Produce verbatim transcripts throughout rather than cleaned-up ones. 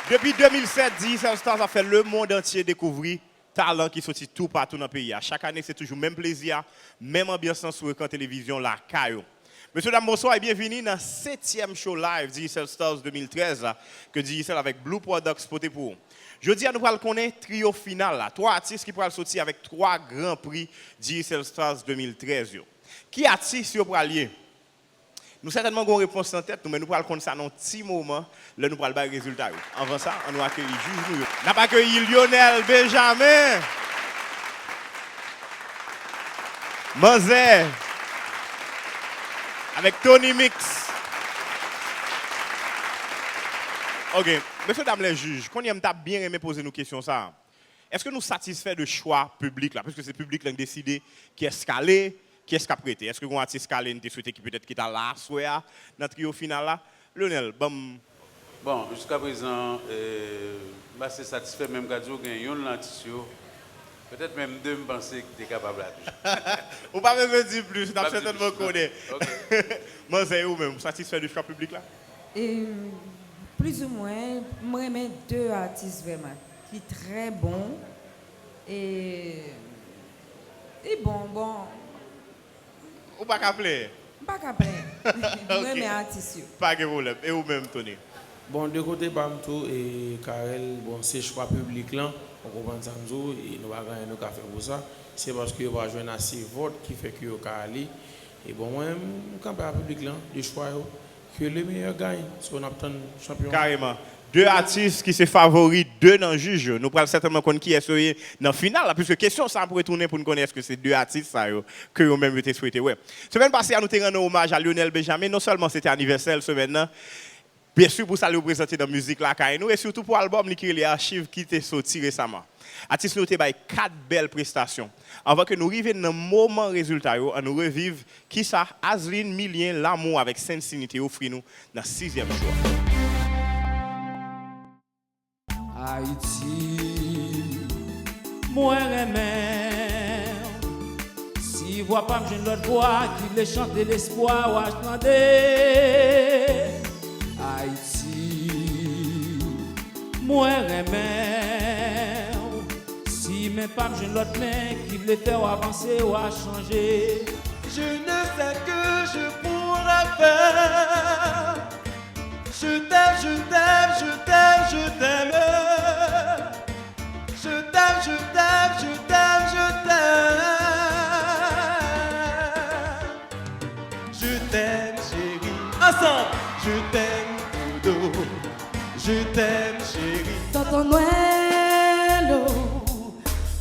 Depi de mil sèt, Digicel Stars ap fè lemonn antye dekouvri talan ki soti toupatou nan peyi a. Chak ane, se toujou menm plezi a, menm anbyans lan sou ekran televizyon lakay ou. Mesye dam, bonswa e byenvini nan setyèm show live Digicel Stars de mil trèz la, ke Digicel avèk Blue Products pote pou ou. Jodi a, nou pral konnen trio final la, twa atis ki pral soti avèk twa gran pri Digicel Stars de mil trèz yo. Ki atis yo pral ye? Nou sètènman gen yon repons nan tèt nou, men nou pral konn sa nan yon ti moman, lè nou pral bay rezilta yo. Anvan sa, ann nou akeyi jij nou yo. N ap akeyi Lionel Benjamin, Manzè, avèk Tony Mix. Ok, mesye dam lè jij, kounye a m ta byen renmen poze nou kesyon sa a. Èske nou satisfè de chwa piblik la? Paske se piblik lan ki deside kiyès k ale, kiyès k ap rete. Èske gen yon atis k ale n te swete ki petèt ki ta la aswè a nan trio final la? Lionel, ban m. Bon, jiskaprezan, euh, m ase satisfè, men m ka di w gen youn nan atis yo, petèt menm de, m panse ki te kapab la toujou. Ou pa bezwen di plis, n ap sètènman konnen. Ok. Manzè, e ou menm, ou satisfè de chwa piblik la? E, plizoumwen, m renmen de atis vrèman ki trè bon. E, e bon, bon. Ou pa ka plenyen? M pa ka plenyen. M renmen atis yo. Pa gen pwoblèm. E ou menm, Tony? Bon, de kote pa m tou, e Carel, bon, se chwa piblik lan, ou konprann sa m di w, e nou pa gen anyen nou ka fè pou sa. Se paske yo pa jwenn ase vòt ki fè ke yo ka ale. E bon, mwen, m kanpe a piblik lan, de chwa yo. Que le meilleur gagne. So, n ap tann chanpyon an. Kareman. De atis ki se favori de nan jij yo. Nou pral sètènman konn kiyès yo ye nan final la, piske kesyon sa ap retounen pou n konnen èske se de atis sa yo ke yo menm yo te swete wè. Semèn pase a, nou te rann omaj a Lionel Benjamin. Non sèlman se te anivèsè l semèn nan, byensi pou sa l reprezante nan mizik lakay nou, e sitou pou albòm li ki rele Achiv ki te soti resaman. Atis nou yo te bay kat bèl prestasyon. Anvan ke nou rive nan moman rezilta yo, ann nou reviv kisa Azlin, Milien, Lamour avèk Sensini te ofri nou nan sizyèm show a. Ayiti, mwen renmen w. Si vwa pa m jwenn lòt vwa ki vle chante lespwa w a tande. Ayiti, mwen renmen w. Si men pa m jwenn lòt men ki vle fè w avanse w a chanje. Je ne sais que je pourrais faire. Je t'aime, je t'aime, je t'aime, je t'aime. Je t'aime, je t'aime, je t'aime, je t'aime. Je t'aime, chérie. Ensemble. Je t'aime, Dodo. Je t'aime, chérie. Tonton Nwèl o,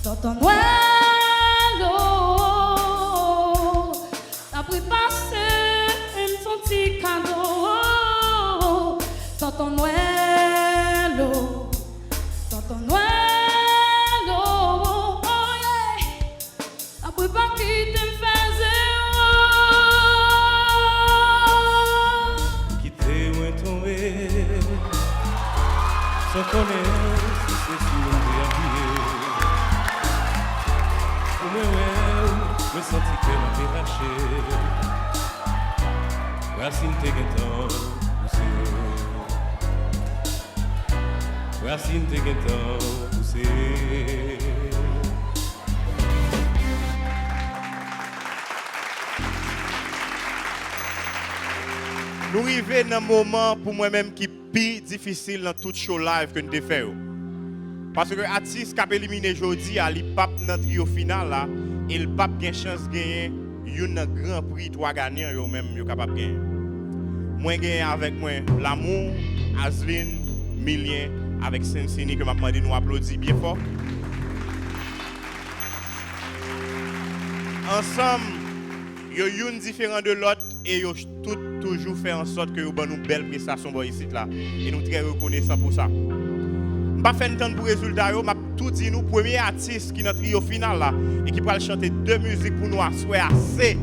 Tonton Nwèl o. Tanpri pase m son ti kado. Tonton Nwèl o, Tonton Nwèl o, oh yeah. Tanpri pa kite m fè zewo. Kite mwen tonbe san konnen si se sou ou m te apiye. Pou mwen wè w, mwen santi kè m ap detache. Rasin te gentan pouse. Rasin te gentan pouse. Nou rive nan moman pou mwen menm ki pi difisil nan tout show live ke n te fè yo. Paske atis k ap elimine jodi a, li p ap nan trio final la, e l p ap gen chans genyen youn nan gran pri twa ganyan yo menm yo kapab genyen. Mwen genyen avèk mwen Lamour, Azlin, Milien avèk Sensini ke m ap mande nou aplodi byen fò. Ansanm, yo youn diferan de lòt e yo tout toujou fè an sòt ke yo ban nou bèl prestasyon bò isit la. E nou trè rekonesan pou sa. M p ap fè n tann pou rezilta yo, m ap tou di nou premye atis ki nan trio final la e ki pral chante de mizik pou nou aswè a se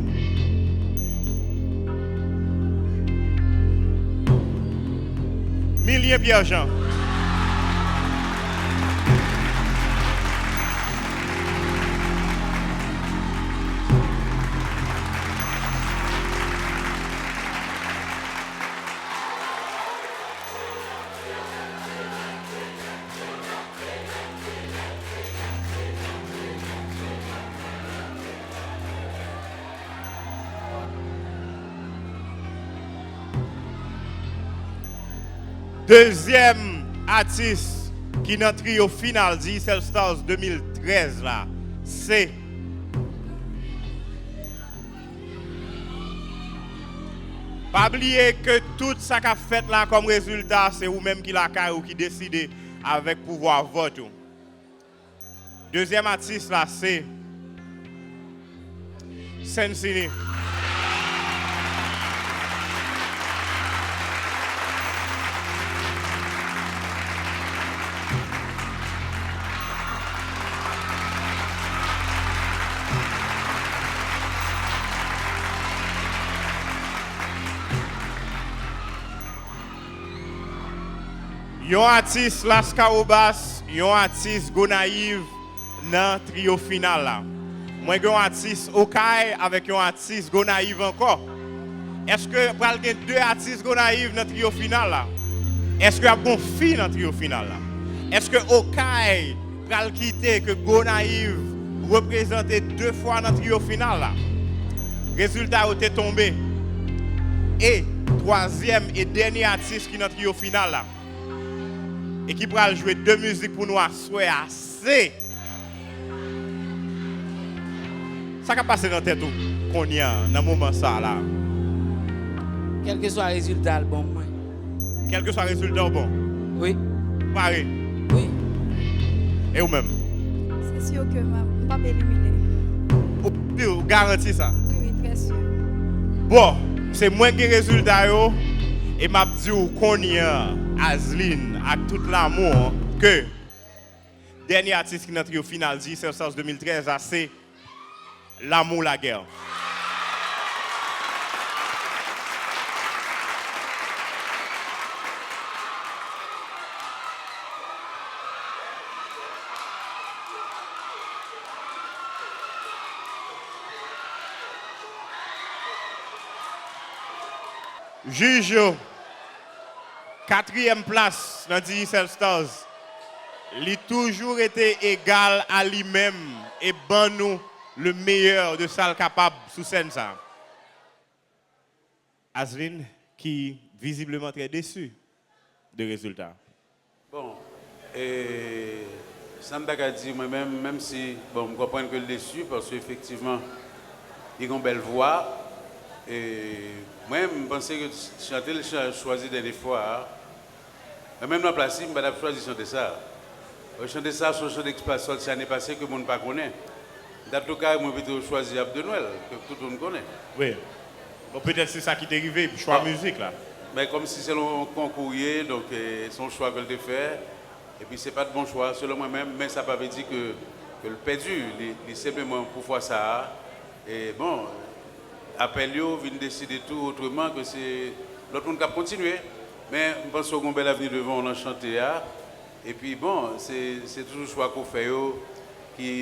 Milien Pierre Jean. Dezyèm atis ki nan triyo final Digicel Stars de mil trèz la, se. Pa bliye ke tout sa k ap fèt la kòm rezilta, se ou menm ki lakay ou ki deside avèk pouvwa vòt ou. Dezyèm atis la se Sensini. Yon atis Laskawobas, yon atis Gonayiv nan triyo final la. Mwen gen yon atis Okay avèk yon atis Gonayiv ankò. Èske pral gen de atis Gonayiv nan triyo final la? Èske ap gon fi nan triyo final la? Èske Okay pral kite ke Gonayiv reprezante de fwa nan triyo final la? Rezilta yo te tonbe. E twazyèm e dènye atis ki nan triyo final la e ki pral jwe de mizik pou nou aswè a, se. Sa k ap pase nan tèt ou kounye a, nan moman sa a la? Kèlkeswa rezilta albòm mwen. Kèlkeswa rezilta w bon? Wi. Pare? Wi. E ou menm? Se si ke m ap, m p ap elimine. Ou, ou garanti sa? Wi, wi, trè si. Bon, se mwen ki gen rezilta yo, e m ap di w kounye a, Azlin, ak tout lanmou an, ke dènye atis ki nan triyo final Digicel Stars de mil trèz la, se L'amour, la guerre. Jij yo, katriyèm plas nan Digicel Stars, li toujou rete egal a li menm e ban nou le meilleur de sa l kapab sou sèn sa. Azlin, ki visibleman trè desi de rezilta. Bon, e, sa m ta ka di mwen menm, menm si, bon, m konprann ke l desi, paske efektivman, li gen yon bèl vwa, e mwen, m panse ke chante l cha-, chwazi dènye fwa a, mwen menm nan plas li, m pa t ap chwazi chante sa. Chante sa, se yon chante ki pa sòti ane pase ke moun pa konnen. Antouka, mwen pito chwazi Abde Nwèl, ke tout moun konnen. Wi. Bon, petèt se sa ki te rive, chwa mizik la. Men kòmsi se yon konkou ye, donk, e, se yon chwa ke l te fè. Epi se pa t bon chwa, selon mwen menm, men sa pa vle di ke, ke l pèdi. Li, li senpleman pou fwa sa a. E bon, apèl yo vin deside tou otreman ke se lòt moun k ap kontinye. Men m panse w gen yon bèl avni devan w nan chante a. Epi bon, se, se toujou chwa ke w fè yo ki,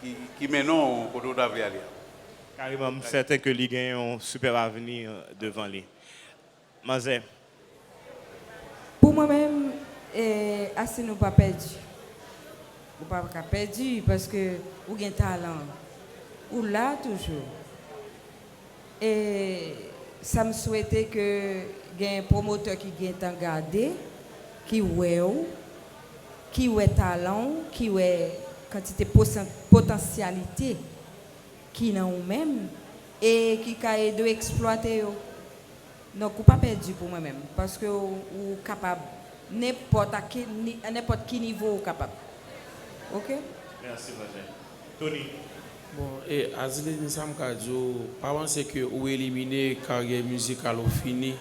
ki, ki mennen w kote w ta vle ale a. Kareman, m sèten ke li gen yon sipèb avni, euh, devan li. Manzè. Pou mwen menm, e, Azlin, ou pa pèdi. Ou pa ka pèdi paske ou gen talan. Ou la toujou. E sa m swete ke gen pwomotè ki gentan gade, ki wè w, ki wè talan w, ki wè kantite posan-, potansyalite ki nan ou menm e ki ka ede w eksplwate yo. Donk, ou pa pèdi pou mwen menm, paske w, ou kapab nenpòt a ki ni-, a nenpòt ki nivo ou kapab. Oke? Mèsi, manzè. Tony. Bon, e Azlin, sa m ka di w, pa panse ke ou elimine, karyè mizikal ou fini.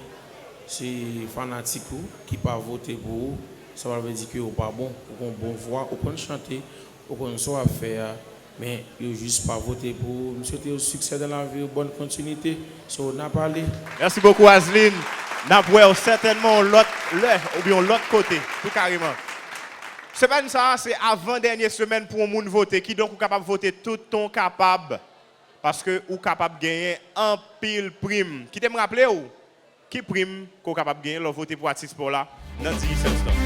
Se fanatik ou ki pa vote pou ou, sa pa vle di ke ou pa bon. Ou gen yon bon vwa, ou konn chante, ou konn sa w ap fè a, men yo jis pa vote pou ou. M swete w siksè dans la vie, bonne continuité. So, n ap ale. Mèsi bokou, Azlin. N ap wè w sètènman yon lòt lè oubyen yon lòt kote, tou kareman. Semèn sa a, se avan dènye semèn pou yon moun vote. Kidonk, ou kapab vote toutan w kapab, paske ou kapab genyen anpil prim. Kite m raple w ki prim ke w kapab genyen lè w vote pou atis pa w la nan Digicel Store.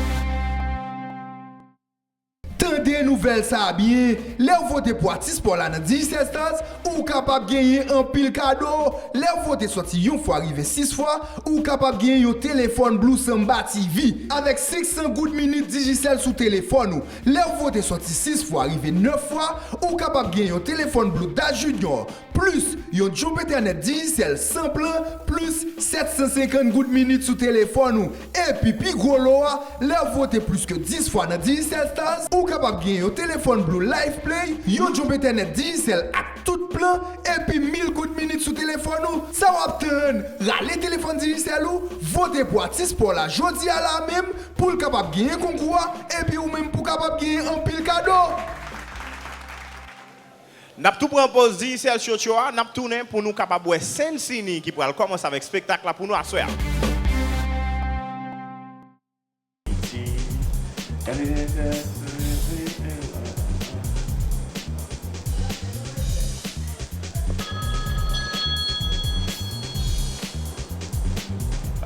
Tande nou! Nouvèl sa a byen, lè w vote pou atis pa w la nan Digicel Stars, ou kapab genyen anpil kado. Lè w vote sòti yon fwa rive sis fwa, ou kapab genyen yon telefòn Blue Samba T V avèk senk san goud minit Digicel sou telefòn ou. Lè w vote sòti sis fwa rive nèf fwa, ou kapab genyen yon telefòn Blue Dash Junior, plis yon jump entènèt Digicel san plan, plis sèt san senkant goud minit sou telefòn ou. Epi pi gwo lo a, lè w vote plis ke dis fwa nan Digicel Stars, ou kapab genyen yon telefòn Blue Life Play, yon jump entènèt Digicel ak tout plan, epi mil goud minit sou telefòn ou. Sa w ap tann? Rale telefòn Digicel ou, vote pou atis pa w la jodi a la menm, pou l kapab genyen konkou a, epi ou menm pou w kapab genyen anpil kado. N ap tou pran poz Digicel Tchotcho a, n ap tounen pou nou kapab wè Sensini ki pral kòmanse avèk espektak la pou nou aswè a.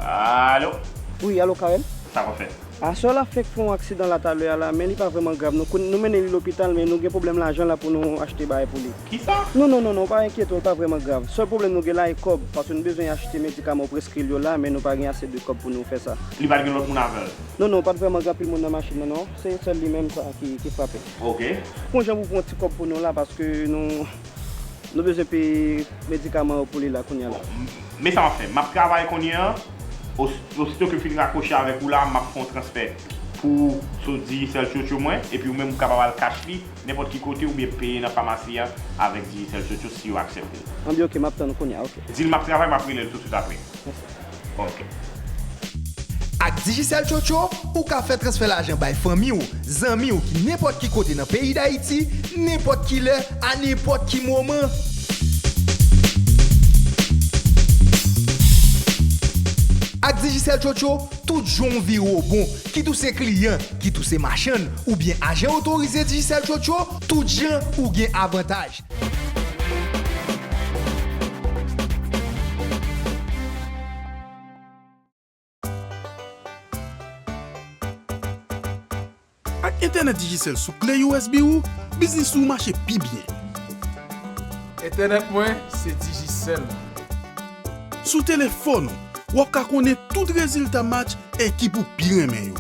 Alo? Wi, alo, Carel? Sa w ap fè? Aswè la fèk fè yon aksidan la talè a la, men li pa vrèman grav. Nou konn, nou mennen li lopital, men nou gen pwoblèm lajan la pou nou achte bagay pou li. Kisa? Non, non, non, non, pa enkyete w, li pa vrèman grav. Sèl pwoblèm nou gen la e kòb, paske nou bezwen achte medikaman ou preskri l yo la, men nou pa gen ase de kòb pou nou fè sa. Li pa t gen lòt moun avè l? Non, non, pa t vrèman gen anpil moun nan machin nan, non. Se sèl li menm sa ki, ki frape. Ok. Pran jan pou pran ti kòb pou nou la, paske nou, nou bezwen peye medikaman yo pou li la kounye a la. Bon, m-, men sa m ap fè. M ap travay kounye a. Os-, osito ke m fin rakwoche avèk ou la, m ap fè yon transfè pou ou sou Digicel Tchotcho mwen, epi ou menm ou kapab al kach li nenpòt ki kote oubyen peye nan famasi a avèk Digicel Tchotcho si yo aksepte l. Anben, ok, m ap tann ou kounye a, ok. Di l m ap travay, m ap rele l toutswit apre. Ok. Ak Digicel Tchotcho, ou ka fè transfè lajan bay fanmi w, zanmi w ki nenpòt ki kote nan peyi Dayiti, nenpòt ki lè, a nenpòt ki moman. Ak Digicel Tchotcho, tout jan w vire w bon, kit ou se kliyan, kit ou se machann, oubyen ajan otorize Digicel Tchotcho, tout jan ou gen avantaj. Ak entènèt Digicel sou kle U S B ou, biznis ou mache pi byen. Entènèt mwen, se Digicel mwen. Sou telefòn ou, w ap ka konnen tout rezilta match ekip ou pi renmen yo.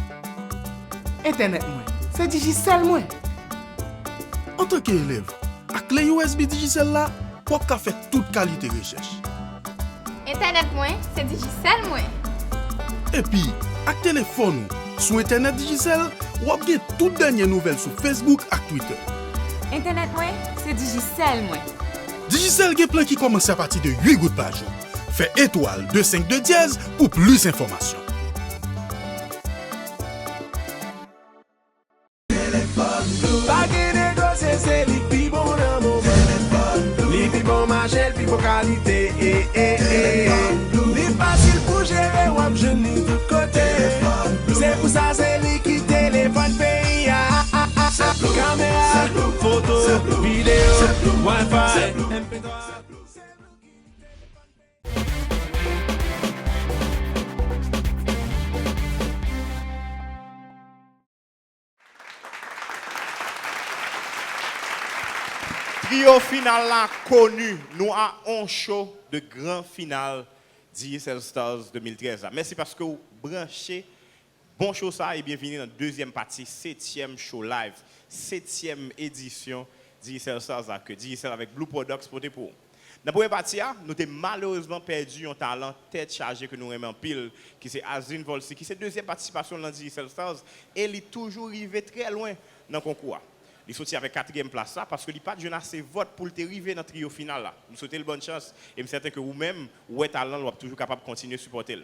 Entènèt mwen, se Digicel mwen. Antanke elèv, ak kle U S B Digicel la, w ap ka fè tout kalite rechèch. Entènèt mwen, se Digicel mwen. Epi, ak telefòn ou, sou entènèt Digicel, w ap gen tout dènye nouvèl sou Facebook ak Twitter. Entènèt mwen, se Digicel mwen. Digicel gen plan ki kòmanse apati de uit goud pa jou. Fè etwal de senk de dyèz pou plis enfòmasyon. Pa gen negosye, se li k pi bon nan moman. Li pi bon mache, l pi bon kalite, eh, eh, eh. Li fasil pou jere, w ap jwenn li tout kote. Se pou sa, se li ki telefòn peyi a. Kamera, foto, videyo, Wi-Fi, M P twa. Trio final la koni, nou a on show de gran final Digicel Stars de mil trèz la. Mèsi paske w branche bon show sa e byenvini nan dezyèm pati setyèm show live, setyèm edisyon Digicel Stars la ke Digicel avèk Blue Products pote pou ou. Nan premye pati a, nou te malerezman pèdi yon talan tèt chaje ke nou renmen anpil, ki se Asdin Volcy, ki se dezyèm patisipasyon l nan Digicel Stars, e li toujou rive trè lwen nan konkou a. Li soti avèk katriyèm plas la paske li pa t jwenn ase vòt pou l te rive nan trio final la. Nou swete l bòn chans, e m sèten ke ou menm, ou wè talan l, w ap toujou kapab kontinye sipòte l.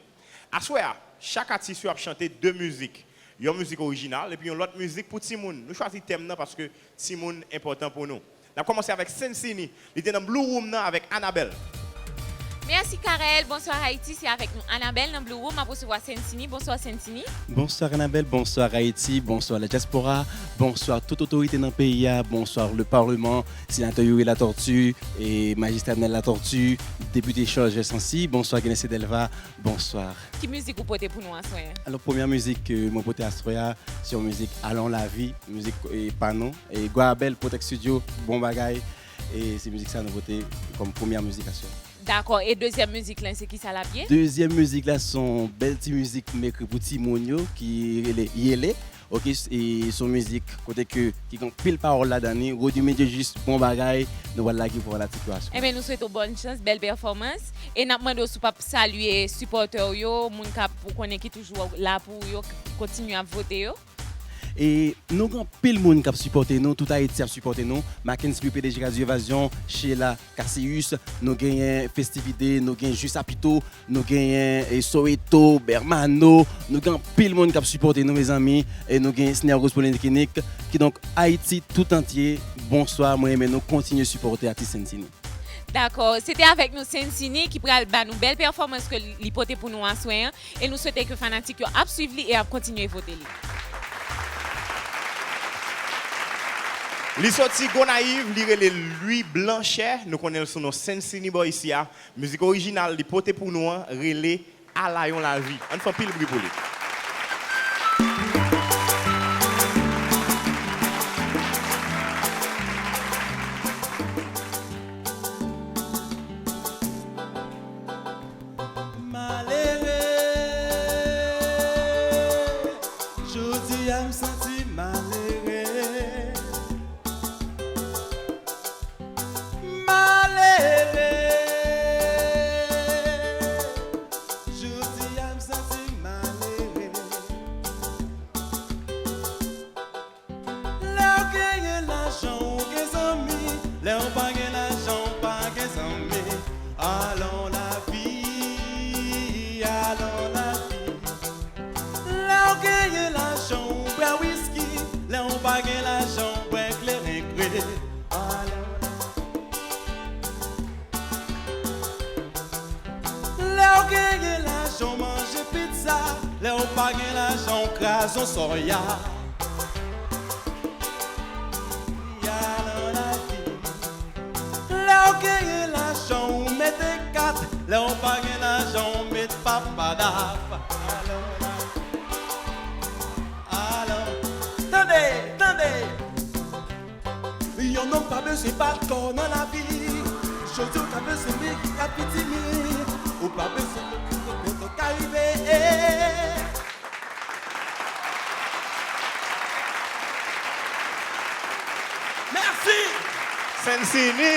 Aswè a, chak atis yo ap chante de mizik. Yon mizik orijinal epi yon lòt mizik pou timoun. Nou chwazi tèm nan paske timoun enpòtan pou nou. N ap kòmanse avèk Sensini. Li te nan Blue Room nan avèk Anabel. Mèsi Carel, bonswa Ayiti, se avèk nou Anabel nan Blue Room, m ap resevwa Sensini, bonswa Sensini. Bonswa Anabel, bonswa Ayiti, bonswa la diaspora, bonswa tout otorite nan peyi a, bonswa le parlement, senatè Youri Latortue, e majistra Nel Latortue, depite Georges Sancy, bonswa Genesse Delva, bonswa. Ki mizik ou pote pou nou aswè a? Alò premyè mizik ke mwen pote aswè a, se yon mizik Alon Lavi, mizik e, pa nou, e Gwabel Protect Studio, bon bagay, e se mizik sa nou pote kòm premyè mizik aswè a. Dakò, e dezyèm mizik lan se kisa l ap ye? Dezyèm mizik la se yon bèl ti mizik m ekri pou timoun yo ki rele Yele. Ok, e se yon mizik kote ke ki gen anpil pawòl ladan li. Roddy Medjejis, bon bagay, nou pral lage pou w wè la ti plas. Enben nou swete w bòn chans, bèl pèfòmans. E n ap mande w si w p ap salye sipòtè w yo, moun k ap ou konnen ki toujou la pou ou yo, k kontinye ap vote yo. E nou gen anpil moun k ap sipòte nou, tout Ayiti ap sipòte nou. Macken's P P D J Radio Evasion, Sheila Cassius, nou genyen Festivide, nou gen Jus Apito, nou genyen e, Soweto, Bermano, nou gen anpil moun k ap sipòte nou mezanmi, e nou gen Sneaw Rose Polytechnique, kidonk Ayiti tout antye, bonswa, mwen renmen nou, kontinye sipòte atis Sensini. Dakò, se te avèk nou Sensini ki pral ba nou bèl pèfòmans ke li pote pou nou aswè an. E nou swete ke fanatik yo ap swiv li e ap kontinye vote li. Li soti Gonayiv, li rele Louis Blanchet, nou konnen l sou non Sensini bò isi a. Mizik orijinal li pote pou nou an rele Ala yon lavi. Ann fè anpil bri pou li. Malere, jodi a m santi malere. Malere, jodi a m santi malere. Lè w genyen lajan ou gen zanmi, lè w pa gen lajan ou pa gen zanmi. Alon lavi, alon lavi. Lè w genyen lajan ou bwè wiski, lè w pa gen lajan ou bwè kleren gre. Alon lavi. Lè w genyen lajan w manje pizza, lè w pa gen lajan w kraze yon sòya. Lè w genyen lajan w mete kat, lè w pa gen lajan w met papadaf. Tande, tande! Yon nonm pa bezwen bat kò nan lavi. Jodi w ka bezwen meri k ap pitimi. Ou pa bezwen okipe pèt ou ka rive. Mèsi. Sensini.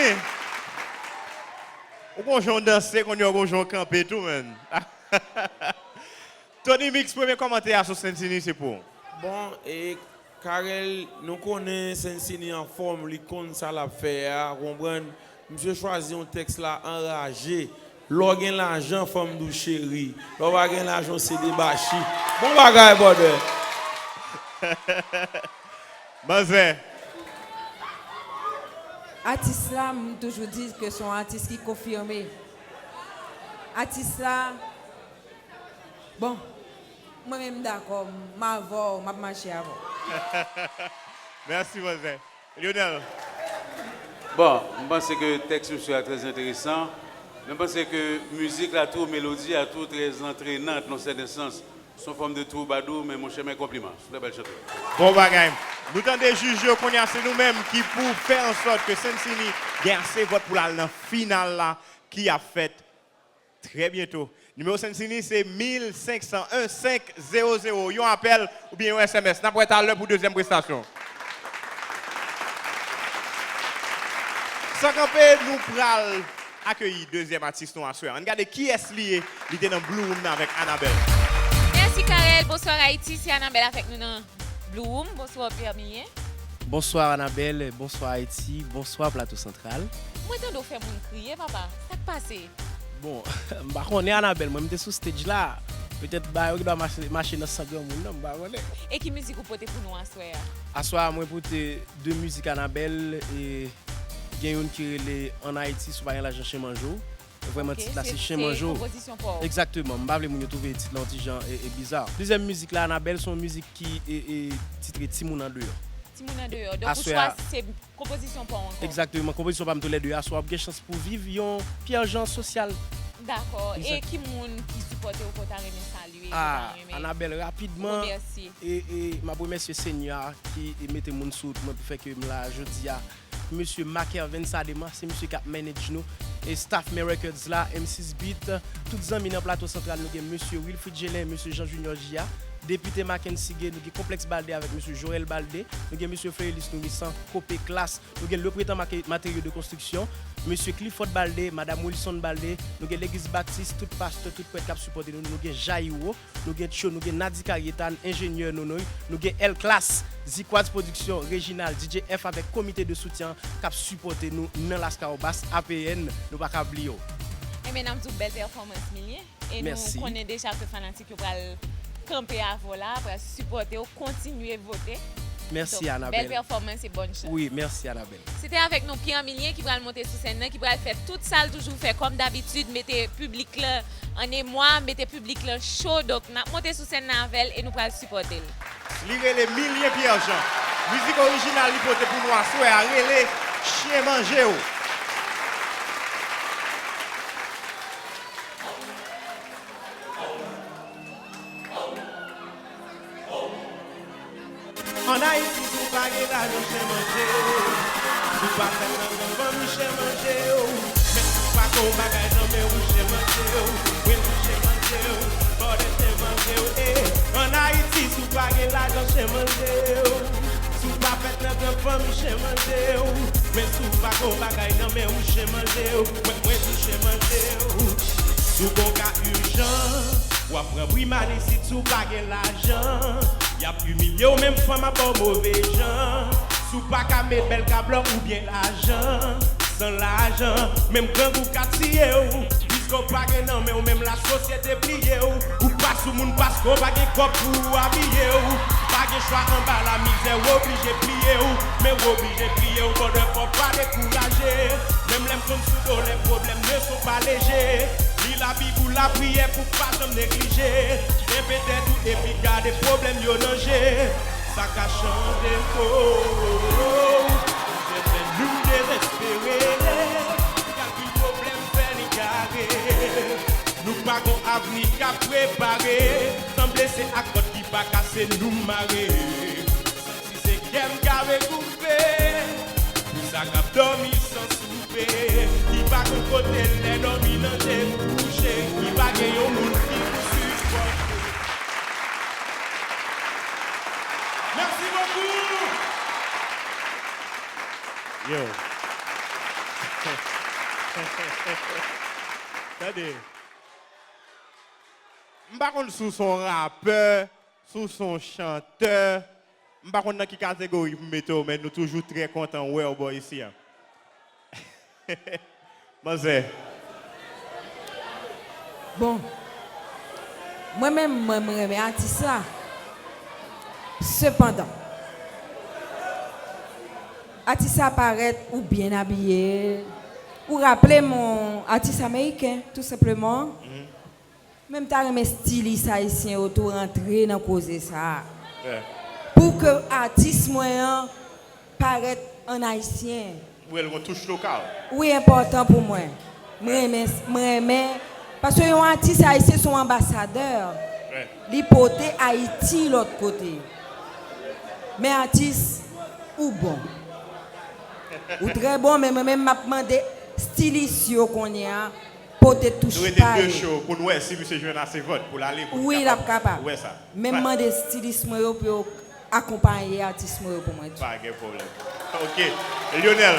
Ou gon jan w danse, kounye a w gon jan w kanpe tou, menn. Tony Mix, premye kòmantè a sou Sensini se pou ou. Bon, e Carel, nou konnen Sensini anfòm, li konn sa l ap fè a, ou konprann? Misye chwazi yon tèks la anraje. Lè w gen lajan, fanm di w cheri. Lè w pa gen lajan, w se debachi. Bon bagay, brother! Manzè. Atis la, m toujou di ke se yon atis ki konfime. Atis la, bon, mwen menm m dakò, m avè w, m ap mache avè w. Mèsi, manzè. Lionel. Bon, m panse ke tèks misye a trè enteresan. Men m panse ke mizik la tou, melodi a tou trè antrenant nan sèten sans. Se yon fòm de twoubadou, men monchè, men konpliman. Se yon trè bèl chante. Bon bagay. Nou tande jij yo, kounye a se nou menm ki pou fè an sòt ke Sensini gen ase vòt pou l al nan final la ki ap fèt trè byento. Nimewo Sensini se mil senk san en senk zewo zewo. Yon apèl oubyen yon S M S. N ap wè talè pou dezyèm prestasyon. San kanpe, nou pral akeyi dezyèm atis nou aswè a. Ann gade kiyès li ye, li te nan Blue Room nan avèk Anabel. Mèsi Carel, bonswa Ayiti, se Anabel avèk nou nan Blue Room, bonswa Pierre Milien. Bonswa Anabel, bonswa Ayiti, bonswa Plato Santral. Mwen tande w fè moun kriye papa, sa k pase? Bon, m pa konnen Anabel, mwen m te sou stage la, petèt bagay yo ki dwa mache, mache nan san granmoun nan, m pa konnen. E ki mizik ou pote pou nou aswè a? Aswè a mwen pote de mizik Anabel, e gen youn ki rele Ann Ayiti si w pa gen lajan chen manje w. Vrèman, tit la se Chen Manje w. Egzakteman. M pa vle moun yo twouve tit la yon ti jan e, e biza. Dezyèm mizik la, Anabèl, se yon mizik ki e, e, titre Timoun Andeyò. Timoun Andeyò. Donk, ou chwazi se konpozisyon pa w ankò. Egzakteman, konpozisyon pa m toulède. Aswè w ap gen chans pou viv yon Pierre Jean sosyal. Dakò. E ki moun ki sipòte w ke w ta renmen salye, ke w ta renmen? Anabèl, rapidman, e, e, m ap remèsye Senyè a ki mete moun sou wout mwen pou fè ke m la jodi a. Mesye Marc Hervens Adema, se misye k ap manage nou. E staff Men Records la, M six Beat, tout zanmi nan Plato Santral, nou gen mesye Wilfrid Gelin, mesye Jean Junior J A, depite Mackenzie Gay, nou gen Konplèks Baldé avèk mesye Joël Baldé, nou gen mesye Fleurlis Nourrisson, Kope Klas, nou gen Le Prétend Maque-, Matériaux de Construction, mesye Clifford Baldé, madam Wilson Baldé, nou gen Legliz Batis, tout pastè, tout prèt k ap sipòte nou, nou gen Jairo, nou gen Tcho, nou gen Nadi Cayetane, enjenyè Nonoy, nou gen El Class, Zikwaz Production, Reginald, D J F avèk komite de soutyen k ap sipòte nou nan Laskawobas, A P N, nou pa ka bliye w. Ebyen, n ap di w bèl pèfòmans, Milien. E nou konnen deja ke fanatik yo pral kanpe avè w la, pral sipòte w, kontinye vote. Mèsi, Anabèl. Donk, bèl pèfòmans e bòn chans. Wi, mèsi, Anabèl. Se te avèk nou Pierre Milien ki pral monte sou sèn nan, ki pral fè tout sa l toujou fè, kòm dabitid, mete piblik la an emwa, mete piblik la cho. Donk, n ap monte sou sèn nan avè l e nou pral sipòte l. Li rele Milien Pierre Jean. Mizik orijinal li pote pou nou aswè a rele Chen Manje w. Ann Ayiti, si w pa gen lajan, chen manje w. Si w pa fèt nan gran fanmi, chen manje w. Men si w pa gen yon bagay nan men w, chen manje w. Wi, chen manje w. Bòdè, chen manje w. Eh, ann Ayiti, si w pa gen lajan, chen manje w. Si w pa fèt nan gran fanmi, chen manje w. Men si w pa gen yon bagay nan men w, chen manje w. Mwen, mwen di chen manje w. Si w gon ka ijan, w ap pran pri mal isit si w pa gen lajan. Y ap imilye w, menm fanm ap ba w move jan. Si w pa ka met bèl kablò oubyen lajan, san lajan, menm grangou ka tiye w. Piske w pa gen nan men w, menm lasosyete bliye w. Ou pa sou moun paske w pa gen kòb pou w abiye w. Pa gen chwa anba lamizè, w oblije pliye w. Men w oblije pliye w, bòdè fò pa dekouraje. Menm lè m konn sou do, lè pwoblèm ne sont pas légers. Li Labib ou lapriyè pou pa janm neglije. Kenbe tèt ou epi gade pwoblèm yo nan je. Sa ka chanje, oh, oh, oh. Sèten nou dezespere. Kalkil pwoblèm fè li gare. Nou pa gon avni k ap prepare. Sanble se ak kòd ki pa kase nou mare. Santi se kè m k ap regoupe. Pou sa k ap dòmi san soupe. Ki pa gon kote lè dòmi nan je kouche. Ki pa gen yon moun ki pou sipòte. Merci beaucoup. Yo. Tande. M pa konn si w se yon rapè, si w se yon chantè. M pa konn nan ki kategori pou m mete w, men nou toujou trè kontan wè w bò isi a. Manzè. Bon. Mwen menm, mwen, m renmen atis la. Sepandan, atis la parèt ou byen abiye. Ou raple m yon atis ameriken, tou senpleman. Mhm. Men m ta renmen stilis ayisyen yo tou rantre nan koze sa a. Pou ke atis mwen an parèt an ayisyen. Wi, l gon touch lokal. Wi, enpòtan pou mwen. M renmen, m renmen, paske yon atis ayisyen se yon anbasadè. Li pote Ayiti lòt kote. Men atis, ou bon. Ou trè bon, men mwen menm m ap mande stilis yo kounye a pote touch pa yo. Nou rete de cho pou n wè si misye jwenn ase vòt pou l ale, pou n kapab wè sa. Men m mande stilis mwen yo pou yo akonpaye atis mwen yo pou mwen tou. Pa gen pwoblèm. Ok. Lionel.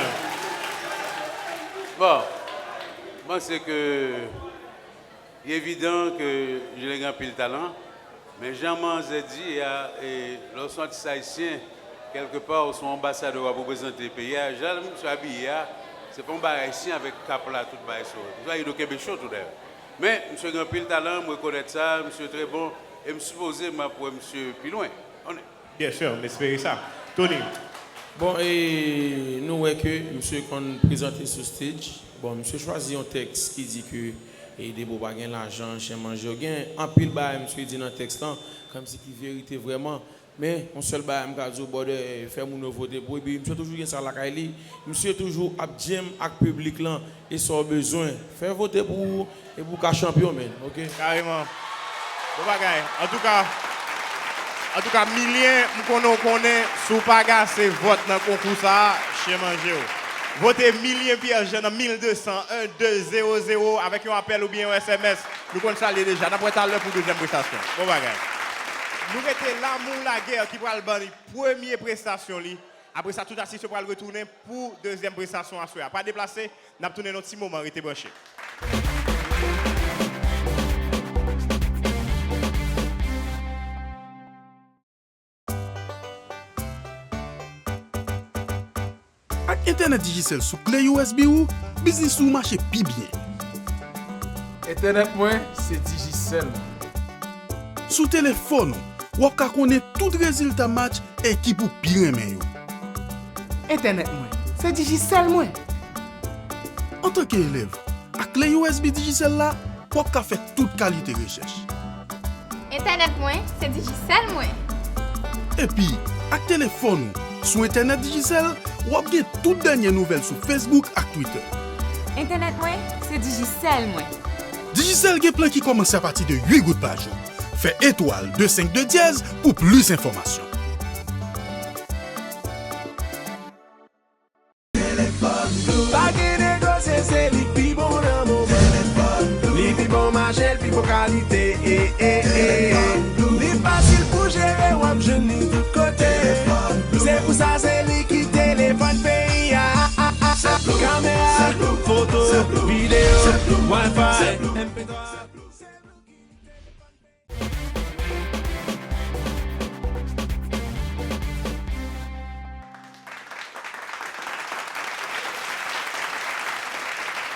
Bon, m panse ke li evidan ke Julien gen anpil talan, men jan manzè di a, e, lè w se yon atis ayisyen, kèlkepa w se yon anbasadè w ap reprezante peyi a. Jan misye abiye a, se pa yon bagay ayisyen avèk kap la, tout bagay sou. Misye abiye de kenbe cho tou dayè. Men, misye gen anpil talan, m rekonèt sa, misye trè bon, e m sipoze m ap wè misye pi lwen. Byen si, m espere sa. Tony. Bon, e nou wè ke misye konn prezante sou stage. Bon, misye chwazi yon tèks ki di ke e depi w pa gen lajan, chen manje w. Gen anpil bagay misye di nan tèks lan, kòmsi ki verite vrèman. Men, yon sèl bagay m ka di w, brother, fè moun yo vote pou ou. Epi, misye toujou gen sa lakay li. Misye toujou ap djèm ak piblik lan. E sa w bezwen. Fè vote pou ou, epi w ka chanpyon, man. Oke? Kareman. Bon bagay. Antouka, antouka, Milyen, m konnen w konnen, si w pa gase vòt nan konkou sa a, chen manje w. Vote Milyen Pierre Jean nan mil de san, en de zewo zewo, avèk yon apèl oubyen yon S M S. Nou konn sa l ye deja. N ap wè talè pou dezyèm prestasyon. Bon bagay. Nou rete Lamour Laguerre ki pral ban li premye prestasyon li. Apre sa, tout atis yo pral retounen pou dezyèm prestasyon aswè a. Pa deplase, n ap tounen nan yon ti moman, rete branche. Ak entènèt Digicel sou kle U S B ou, biznis ou mache pi byen. Entènèt mwen, se Digicel mwen. Sou telefòn ou, w ap ka konnen tout rezilta match ekip ou pi renmen yo. Entènèt mwen, se Digicel mwen. Antanke elèv, ak kle U S B Digicel la, w ap ka fè tout kalite rechèch. Entènèt mwen, se Digicel mwen. Epi, ak telefòn ou, sou entènèt Digicel, w ap gen tout dènye nouvèl sou Facebook ak Twitter. Entènèt mwen, se Digicel mwen. Digicel gen plan ki kòmanse apati de uit goud pa jou. Fè etwal de senk de dyèz pou plis enfòmasyon. Pa gen negosye, se li k pi bon nan moman. Li pi bon mache, l pi bon kalite. Eh, eh, eh. Li fasil pou jere, w ap jwenn li tout kote. Se pou sa, se li ki telefòn peyi a. Kamera, foto, videyo, Wi-Fi, M P twa.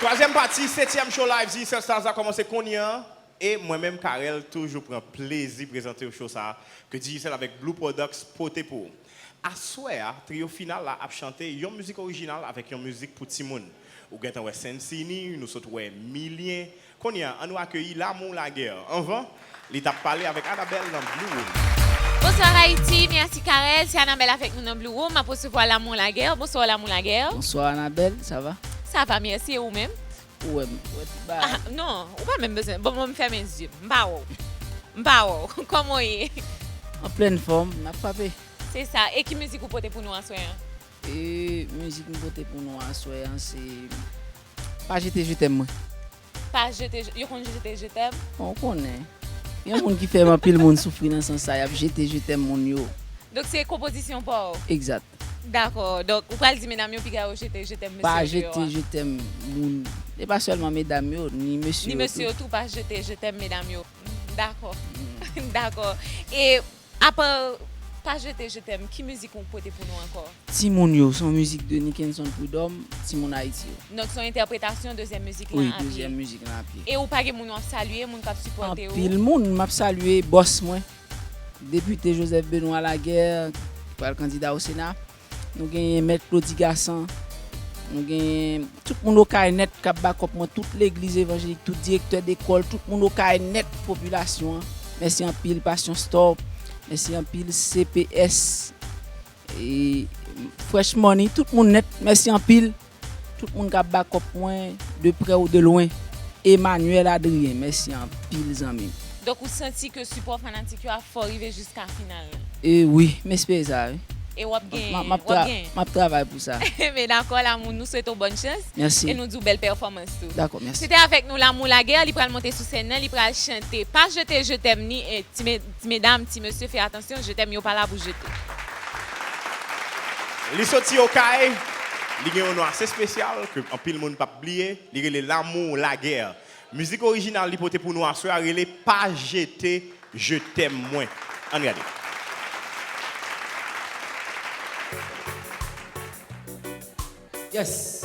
Twazyèm pati, setyèm show live Digicel Stars la kòmanse kounye a. E mwen menm, Carel, toujou pran plezi prezante w show sa a ke Digicel avèk Blue Products pote pou ou. Aswè a, triyo final la ap chante yon mizik orijinal avèk yon mizik pou timoun. Ou gentan wè Sensini, nou sot wè Milyen. Kounye a, ann nou akeyi Lamour Laguerre. Anvan, li t ap pale avèk Anabelle nan Blue Room. Bonswa Ayiti, mèsi Carel, se Anabelle avèk nou nan Blue Room. M ap resevwa Lamour Laguerre. Bonswa Lamour Laguerre. Bonswa Anabelle, sa va? Sa va, mèsi. E ou menm? Ou wè m, ou wè tout bagay. Ah, non, ou pa menm bezwen. Bon, bon, m fèmen zye m. M pa wè w. M pa wè w. Kòman w ye? An plèn fòm, n ap frape. Se sa. E ki mizik ou pote pou nou aswè an? E mizik m pote pou nou aswè an, se Pa jete je t'aime mwen. Pa jete, yo konn jete je t'aime? Bon, ou konnen. Gen moun ki fè anpil moun soufri nan sans sa, y ap jete je t'aime moun yo. Donk, se konpozisyon pa w? Egzat. Dakò. Donk, ou pral di medam yo piga yo jete je t'aime mesye yo deyò a? Pa jete je t'aime moun. E pa sèlman medam yo, ni mesye yo tou. Ni mesye yo tou, pa jete je t'aime medam yo. Dakò. Dakò. E apa Pa jete je t'aime, ki mizik ou pote pou nou ankò? Timoun yo, se yon mizik de Nickenson Prud'homme, Timoun Ayiti yo. Donk, se yon entèpretasyon dezyèm mizik lan a pye. Wi, dezyèm mizik lan a pye. E ou pa gen moun w ap salye, moun k ap sipòte w? Anpil moun, m ap salye bòs mwen, Depite Joseph Benoît Laguerre, ki pral kandida o Sena. Nou genyen Mèt Claudy Gassant. Nou genyen tout moun Okay nèt k ap bakòp mwen, tout legliz evanjelik, tout direktè dekòl, tout moun Okay nèt, popilasyon an. Mèsi anpil, Passion Store. Mèsi anpil, C P S. E Fresh Money, tout moun nèt, mèsi anpil. Tout moun k ap bakòp mwen, de prè ou de lwen. Emmanuel Adrien, mèsi anpil, zanmi m. Donk, ou santi ke sipò fanatik yo a fò rive jiska final lan? E wi, m espere sa, wi. E w ap gen, m ap, m ap w ap tra-, gen. M ap travay pou sa. Men dakò, Lamour, nou swete w bòn chans. Mèsi. E nou di w bèl pèfòmans tou. Dakò, mèsi. Se te avèk nou Lamour Laguerre, li pral monte sou sèn nan, li pral chante Pa jete je t'aime ni, e, ti me-, ti medam, ti mesye, fè atansyon, je t'aime yo pa la pou jete. Li soti Okay, li gen yon non ase espesyal ke anpil moun p ap bliye, li rele Lamour Laguerre. Mizik orijinal li pote pou nou aswè a rele Pa jete je t'aime mwen. Ann gade. Yes.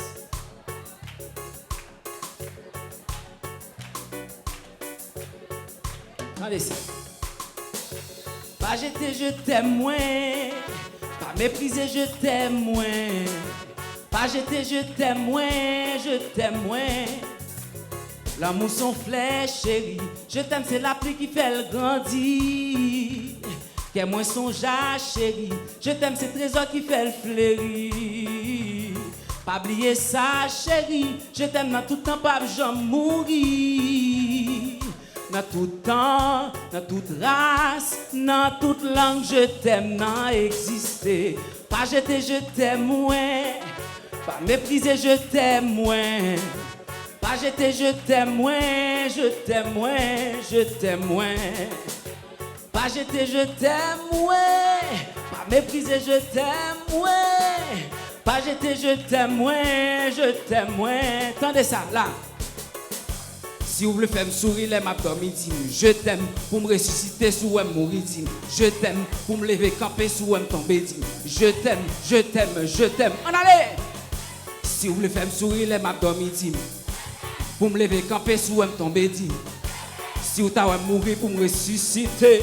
Tande sa. Pa jete je t'aime mwen, pa Meprize je t'aime mwen. Pa jete je t'aime mwen, je t'aime mwen. Lanmou se yon flè, cheri. Je t'aime se lapli ki fè l grandi. Kè mwen sonj a cheri. Je t'aime se trezò ki fè l fleri. Pa bliye sa, cheri. Je t'aime nan tout tan p ap janm mouri. Nan tout tan, nan tout ras, nan tout lang, je t'aime nan egziste. Pa jete je t'aime mwen. Pa meprize je t'aime mwen. Pa jete je t'aime mwen, je t'aime mwen, je t'aime mwen. Pa jete je t'aime mwen. Pa meprize je t'aime mwen. Pa jete je t'aime mwen, je t'aime mwen. Tande sa la. Si w vle fè m souri lè m ap dòmi, di m je t'aime. Pou m resisite si w wè m mouri, di m je t'aime. Pou m leve kanpe si w wè m tonbe, di m je t'aime, je t'aime, je t'aime. Ann ale! Si w vle fè m souri lè m ap dòmi, di m. Pou m leve kanpe si w wè m tonbe, di m. Si w ta wè m mouri pou m resisite.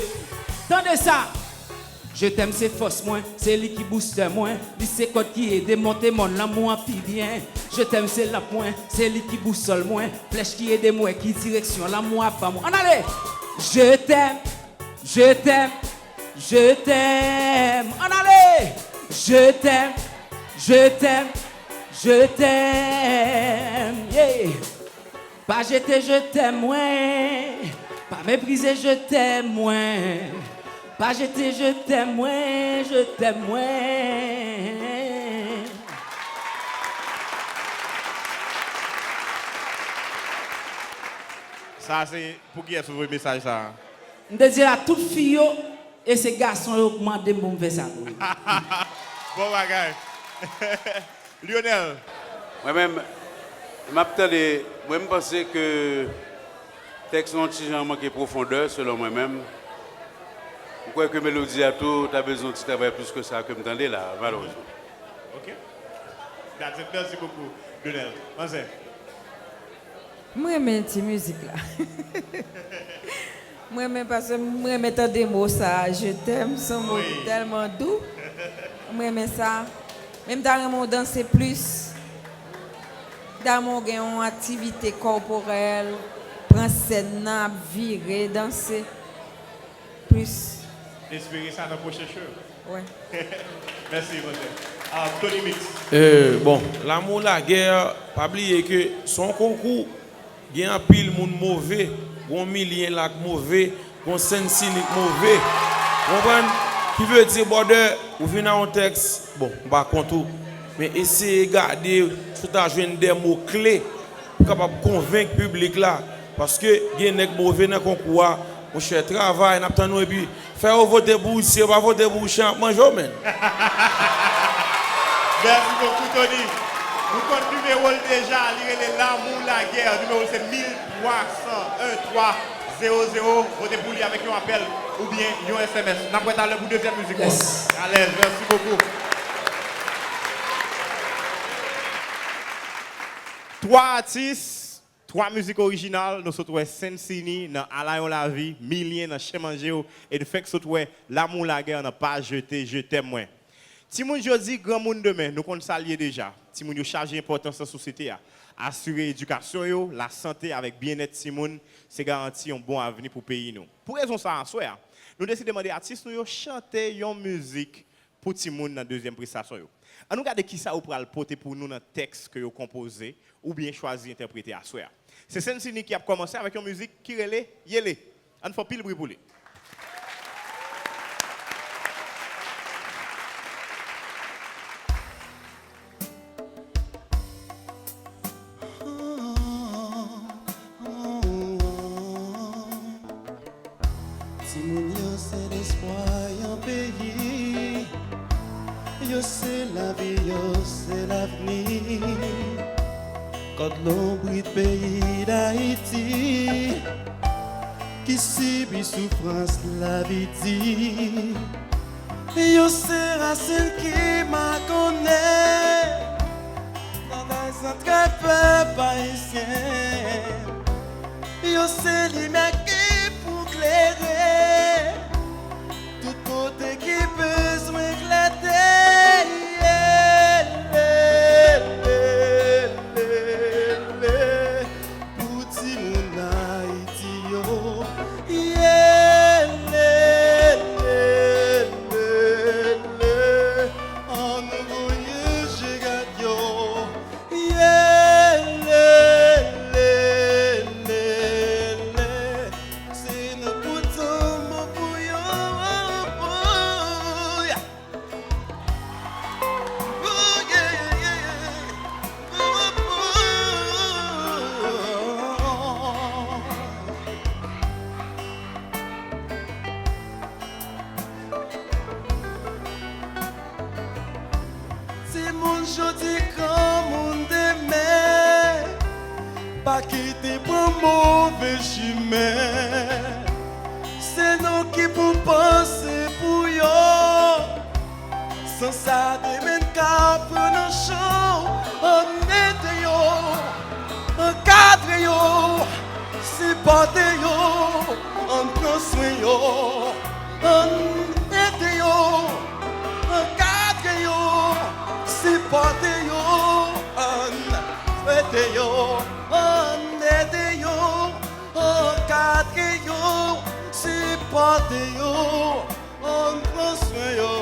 Tande sa! Je t'aime se fòs mwen, se li ki boustè mwen, li se kòd ki ede m monte mòn lanmou an pi byen. Je t'aime se lanp mwen, se li ki bousòl mwen, flèch ki ede m wè ki direksyon lanmou ap ban mwen. Ann ale! Je t'aime, je t'aime, je t'aime. Ann ale! Je t'aime, je t'aime, je t'aime. Yeah! Pa jete je t'aime mwen. Pa meprize je t'aime mwen. Pa jete je t'aime mwen, je t'aime mwen. Sa se pou kiyès ou voye mesaj sa a? M te di l a tout fi yo, e se gason yo k mande m pou m fè sa pou yo. Bon bagay. Lionel. Mwen menm, m ap tande, mwen m panse ke tèks lan yon ti jan manke pwofondè, selon mwen menm. M kwè ke melodi a tou ta bezwen yon ti travay plis ke sa ke m tande la, malerezman. Ok. That's it. Merci beaucoup, Lionel. Manzè. M renmen ti mizik la. M renmen paske m renmen tande mo sa a, je t'aime, se yon mo ki tèlman dou. M renmen sa. Men m ta renmen w danse plis. M ta renmen w gen yon aktivite kòporèl, pran sèn nan, ap vire, danse. Plis. Espere sa nan pwochen show. Wè. Mèsi, Manzè. Ah, Tony Mix. Euh, bon, L'amour la guerre, pa bliye ke se yon konkou, gen anpil moun move, gon Milien la k move, gon Sensini k move. Ou konprann? Ki vle di, brother, ou vin a yon tèks, bon, m pa kont ou, men eseye gade si w ta jwenn de mo kle pou kapab konvenk piblik la, paske gen nèg move nan konkou a, monchè, travay, n ap tann ou, epi fè yo vote pou ou, si yo pa vote pou ou, chen ap manje w, menn. Mèsi bokou, Tony. Nou konn nimewo l deja, li rele L'amour la guerre, nimewo l se mil twa san en twa zewo zewo. Vote pou li avèk yon apèl oubyen yon S M S. N ap wè talè pou dezyèm mizik lan. Yes. Alèz, mèsi bokou. Twa atis, twa mizik orijinal, nou sot wè Sensini nan Ala yon lavi, Milien nan Chen manje w, e n fenk sot wè L'amour la guerre nan Pa jete je t'aime mwen. Timoun jodi, granmoun demen, nou konn sa l ye deja. Timoun yo chaje enpòtans nan sosyete a. Asire edikasyon yo, lasante avèk byennèt timoun, se garanti yon bon avni pou peyi nou. Pou rezon sa a, aswè a, nou deside mande atis nou yo chante yon mizik pou timoun nan dezyèm prestasyon yo. Ann nou gade kisa yo pral pote pou nou nan tèks ke yo konpoze oubyen chwazi entèprete aswè a. Se Sensini ki ap kòmanse avèk yon mizik ki rele Yele. Ann fè yon pil bri pou li. Timoun yo se lespwa yon peyi, yo se lavi, yo se lavni. Kòd lonbrit peyi Dayiti ki sibi soufrans lavi di. Yo se rasin ki makonnen nan zantray pèp ayisyen. Yo se limyè ki pou klere tout kote ki bezwen klète. Ki te pran move chimen. Se nou ki pou panse pou yo. San sa demen ka pran nan chan. Ann ede yo, ankadre yo, sipòte yo, ann pran swen yo, ann ede yo, ankadre yo, sipòte yo, ann ede yo, ann ede yo, ankadre yo, sipòte yo, ann pran swen yo.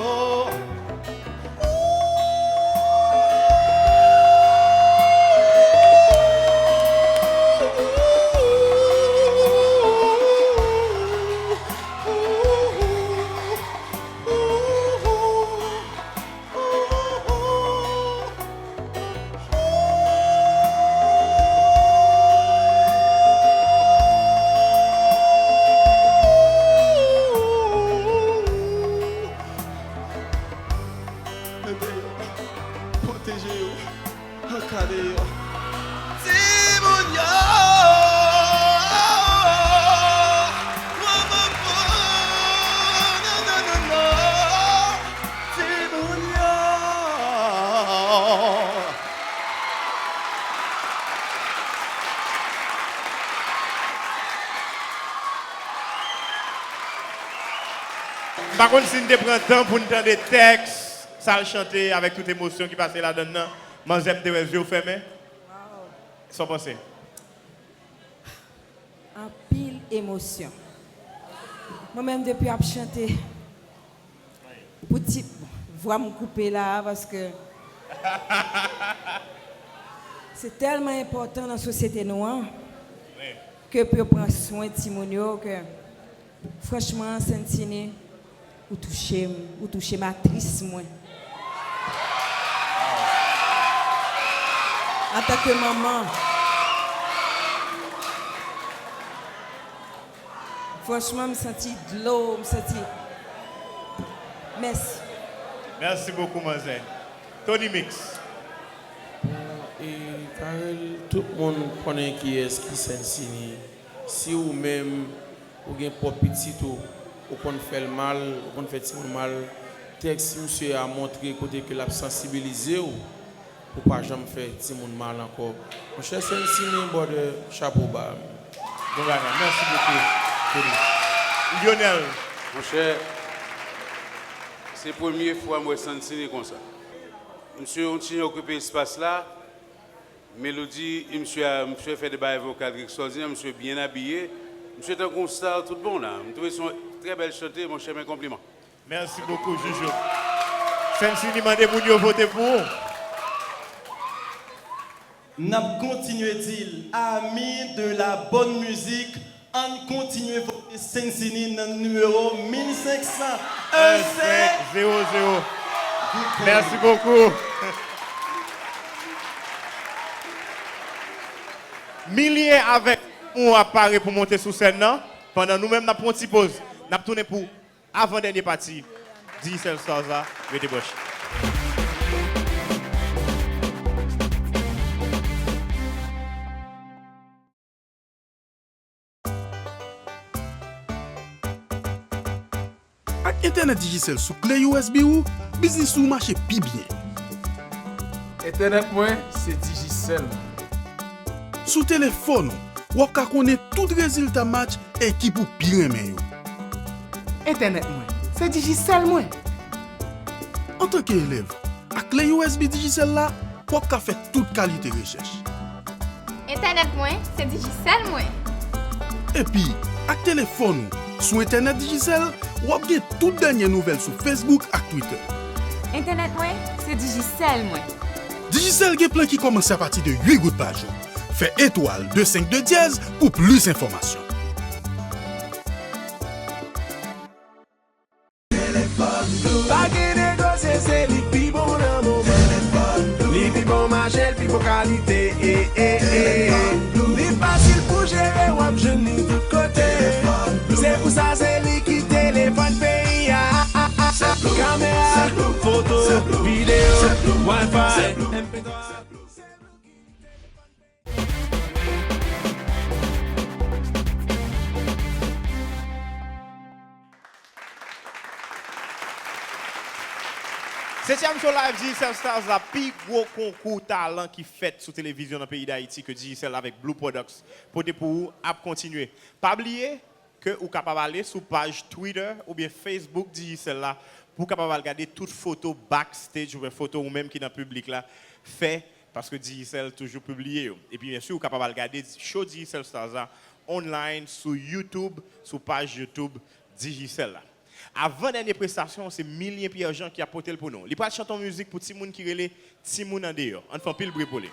Ede yo, pwoteje yo, ankadre yo. Timoun yo, timoun yo. M pa konn si n te pran tan pou n tande tèks sa l chante avèk tout emosyon ki pase ladann nan. Manzè, m te wè zye w fèmen. Sa w panse? Anpil emosyon. Mwen menm depi ap chante, pou ti, vwa m koupe la a, paske se tèlman enpòtan nan sosyete nou an, ke pou yo pran swen timoun yo, ke franchman, Sensini, ou touche m, ou touche matris mwen. Antanke manman, franchman, m santi dlo, m santi. Mèsi. Mèsi bokou, manzè. Tony Mix. Bon, e, Carel, tout moun konnen kiyès ki Sensini. Si ou menm, ou gen pwòp pitit ou, ou konn fè l mal, ou konn fè timoun mal, tèks misye a montre kote ke l ap sansibilize w pou pa janm fè timoun mal ankò. Monchè, Sensini, brother, chapo ba. Bon bagay, mèsi bokou, Tony. Lionel. Monchè, se premye fwa m wè Sensini konsa. Misye yon ti jan okipe espas la. Melodi, misye a, misye fè de bagay vokal ki ekstwòdinè, misye byen abiye. Misye tankou yon star tout bon la. M twouve se yon trè bèl chante, monchè, men konpliman. Mèsi bokou, Joujou. Sensini mande moun yo vote pou ou. N ap kontinye di l, amis de la bonne musique, ann kontinye vote Sensini nan nimewo mil senk san un senk. Mèsi bokou. Milye avèk ou ap pare pou monte sou sèn nan, pandan nou menm n ap pran yon ti poz. N ap tounen pou avan dènye pati Digicel Stars la, rete branche. Ak entènèt Digicel sou kle U S B ou, biznis ou mache pi byen. Entènèt mwen, se Digicel mwen. Sou telefòn ou, w ap ka konnen tout rezilta match ekip ou pi renmen yo. Entènèt mwen, se Digicel mwen. Antanke elèv, ak kle U S B Digicel la, w ap ka fè tout kalite rechèch. Entènèt mwen, se Digicel mwen. Epi, ak telefòn ou, sou entènèt Digicel, w ap gen tout dènye nouvèl sou Facebook ak Twitter. Entènèt mwen, se Digicel mwen. Digicel gen plan ki kòmanse apati de uit goud pa jou. Fè etwal de senk de dyèz pou plis enfòmasyon. Pa gen negosye, se li k pi bon nan moman. Li pi bon mache, l pi bon kalite. Eh, eh, eh. Li fasil pou jere, w ap jwenn li tout kote. Se pou sa, se li ki telefòn peyi a. Kamera, foto, videyo, Wi-Fi, M P twa. Se li ki telefòn. Setyèm show live Digicel Stars la, pi gwo konkou talan ki fèt sou televizyon nan peyi Dayiti ke Digicel avèk Blue Products pote pou ou ap kontinye. Pa bliye ke ou kapab ale sou paj Twitter oubyen Facebook Digicel la pou w kapab al gade tout foto backstage oubyen foto ou menm ki nan piblik la fè, paske Digicel toujou pibliye yo. Epi byen si, ou kapab al gade show Digicel Stars la online sou YouTube, sou paj YouTube Digicel la. Avan dènye prestasyon, se Milien Pierre Jean ki ap pote l pou nou. Li pral chante yon mizik pou timoun ki rele Timoun Andeyò. Ann fè anpil bri pou li.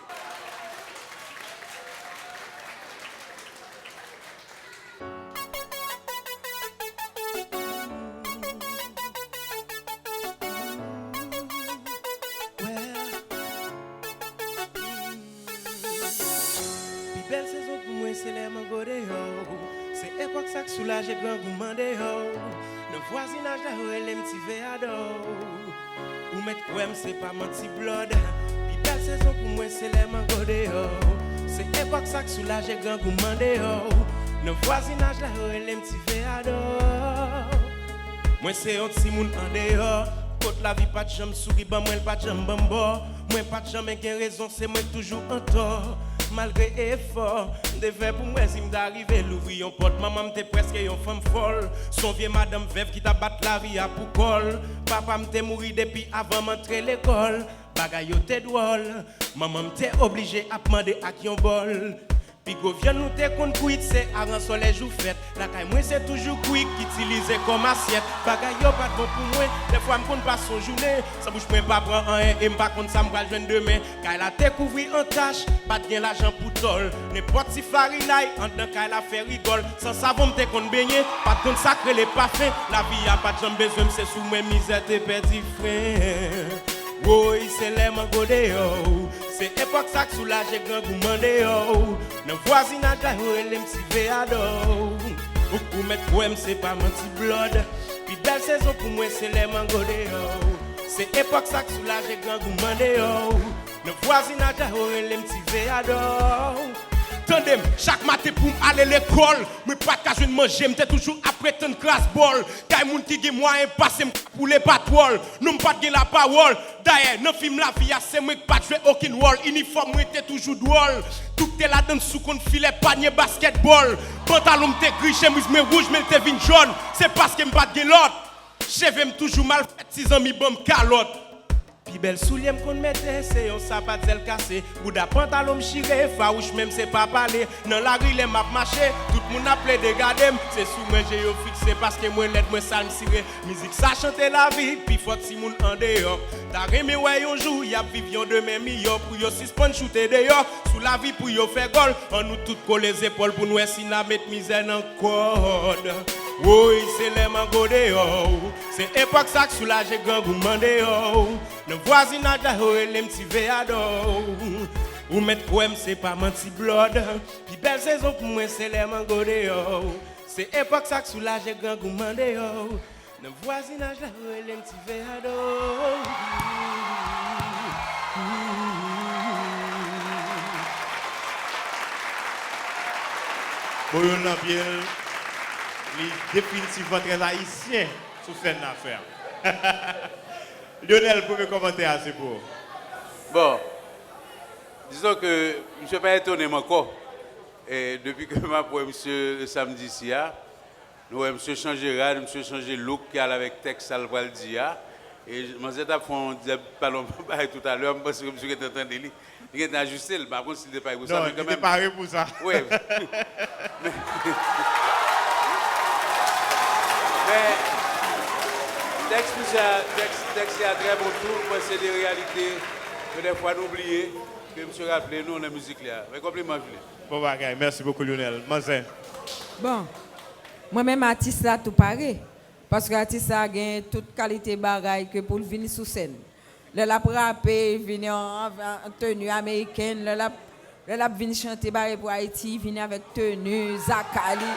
Pi bèl sezon pou mwen se lè mango deyò. Se epòk sa k soulaje grangou mandeyò. Nan vwazinaj la yo rele m ti veyadò. Ou mèt kwè m se pa manti blòd. Pi bèl sezon pou mwen se lè mango deyò. Se epòk sa k soulaje grangou mandeyò. Nan vwazinaj la yo rele m ti veyadò. Mwen se yon timoun andeyò, kot lavi pa t janm souri ban mwen, l pa t janm ban m bò. Mwen pa t janmen gen rezon, se mwen k toujou antò. Malgre efò, m te fè pou m wè si m ta rive louvri yon pòt. Manman m te prèske yon fanm fòl, s on vye madanm vèv ki t ap bat lavi a pou kò l. Papa m te mouri depi avan m antre lekòl. Bagay yo te dwòl, manman m te oblije ap mande ak yon bòl. Pi gwo vyann nou te konn kwit se avan solèj ou fèt. Lakay mwen se toujou kwik k itilize kòm asyèt. Bagay yo pa t bon pou mwen, dèfwa m konn pase yon jounen san bouch mwen pa pran anyen e m pa konn sa m pral jwenn demen. Kay la te kouvri an tach, pa t gen lajan pou tòl. Nenpòt ti farinay anndan kay la fè rigòl. San savon m te konn benyen, pa t konn sa k rele pafen. Lavi a pa t janm bezwen m, se sou mwen mizè te pèdi fren. Woy, se lè mango deyò. Se epòk sa k soulaje grangou mandeyò. Nan vwazinaj la yo rele m ti veyadò. Ou, ou mèt kwè m se pa manti blòd. Pi bèl sezon pou mwen se lè mango deyò. Se epòk sa k soulaje grangou mandeyò. Nan vwazinaj la yo rele m ti veyadò. Tande m, chak maten pou m ale lekòl, mwen pa t ka jwenn manje, m te toujou ap ret tann kras bòl. Kay moun ki gen mwayen pase m ka poule patwòl. Non m pa t gen lapawòl. Dayè, nan fim lavi a, se mwen k pa t jwe okenn wòl. Inifòm mwen te toujou dwòl. Tou k te ladann sou konn filè panye baskètbòl. Pantalon m te gri, chemiz mwen wouj, men l te vin jòn. Se paske m pa t gen lòt. Cheve m toujou mal fèt, ti zanmi ban m kalòt. Pi bèl soulye m konn mete, se yon sapat zèl kase. Bouda pantalon m chire, fawouch menm se pa pale. Nan lari lè m ap mache, tout moun ap plede gade m. Se sou mwen je yo fikse, paske mwen lèd, mwen sal, m sire. Mizik sa chante lavi, pi fò timoun andeyò. Ta renmen wè yon jou, y ap viv yon demen miyò. Pou yo sispann choute deyò, sou lavi pou yo fè gòl. Ann nou tout kole zepòl pou n wè si n a met mizè nan kòd. Woy, se lè mango deyò. Se epòk sa k soulaje grangou mandeyò. Nan vwazinaj la yo rele m ti veyadò. Ou mèt kwè m se pa manti blòd. Pi bèl sezon pou mwen se lè mango deyò. Se epòk sa k soulaje grangou mandeyò. Nan vwazinaj la yo rele m ti veyadò. Bon, youn nan pye l, li definitivman trè ayisyen sou sèn nan, frè. Lionel, premye kòmantè a se pou ou. Bon, dizon ke misye pa etone m ankò. E depi ke m ap wè misye samdi isi a, nou wè misye chanje rad, misye chanje look ki al avèk tèks sa l pral di a. E manzè t ap fè yon djab, pale yon bagay toutalè, m panse ke misye gentan tande li. Li gentan ajiste l, m pa konn si l te pare pou sa, men kanmenm. Non, li te pare pou sa. Wi. Men, tèks misye a, tèks, tèks li a trè bon tou, mwen se de reyalite ke dèfwa nou bliye, ke misye raple nou nan mizik li a. Men konpliman, Julie. Bon bagay, mèsi bokou Lionel. Manzè. Bon, mwen menm atis la tou pare. Paske atis sa a gen tout kalite bagay ke pou l vin sou sèn. Lè l ap rape, vini an, an, an teni amerikèn, lè l ap, lè l ap vin chante bagay pou Ayiti, vini avèk teni, zaka li.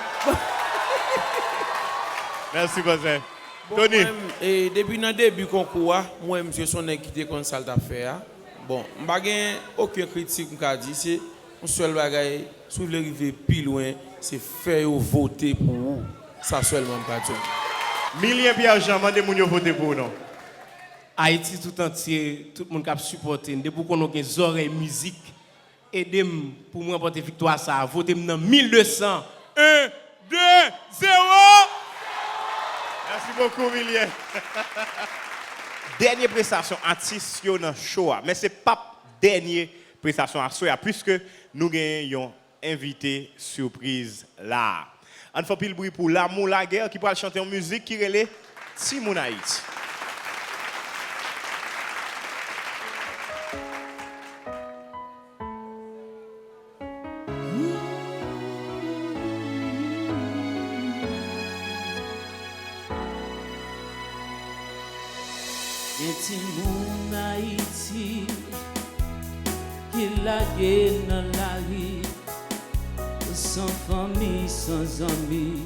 Mèsi, Kòzè. Bon, Tony. Mwen, e, depi nan debi konkou a, m wè misye se yon nèg ki te konn sa l t ap fè a. Bon, m pa gen okenn kritik m ka di, se yon sèl bagay, si w vle rive pi lwen, se fè yo vote pou ou. Sa sèlman m ka di w. Milien Pierre Jean, mande moun yo vote pou ou non. Ayiti tout antye, tout moun k ap sipòte n, depi w konnen w gen zòrèy mizik, ede m pou m ranpòte viktwa sa a. Vote m nan mil de san. En, de, zewo! Merci beaucoup, Milien. Dènye prestasyon atis yo nan show a, men se p ap dènye prestasyon aswè a, piske nou genyen yon envite sipriz la. Ann fè anpil bri pou Lamour Laguerre ki pral chante yon mizik ki rele Timoun Ayiti. Gen timoun Ayiti ki lage nan lari, san fanmi, san zanmi.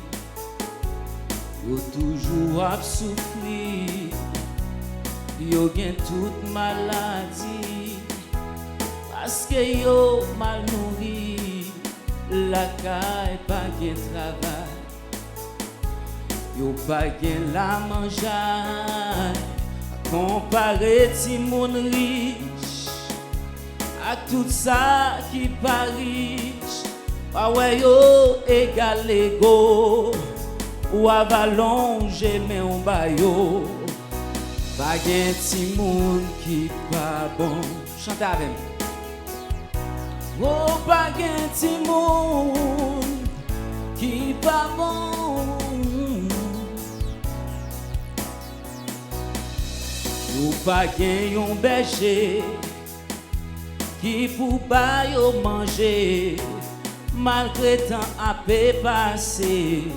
Yo toujou ap soufri, yo gen tout maladi, paske yo mal nouri, lakay pa gen travay. Yo pa gen lamanjay, konpare timoun rich ak tout sa ki pa rich. Pa wè yo egal ego, w ava lonje men w ba yo. Pa gen timoun ki pa bon. Chante avè m. Wo, pa gen timoun ki pa bon. Yo pa gen yon bèje ki pou ba yo manje, malgre tan ape pase.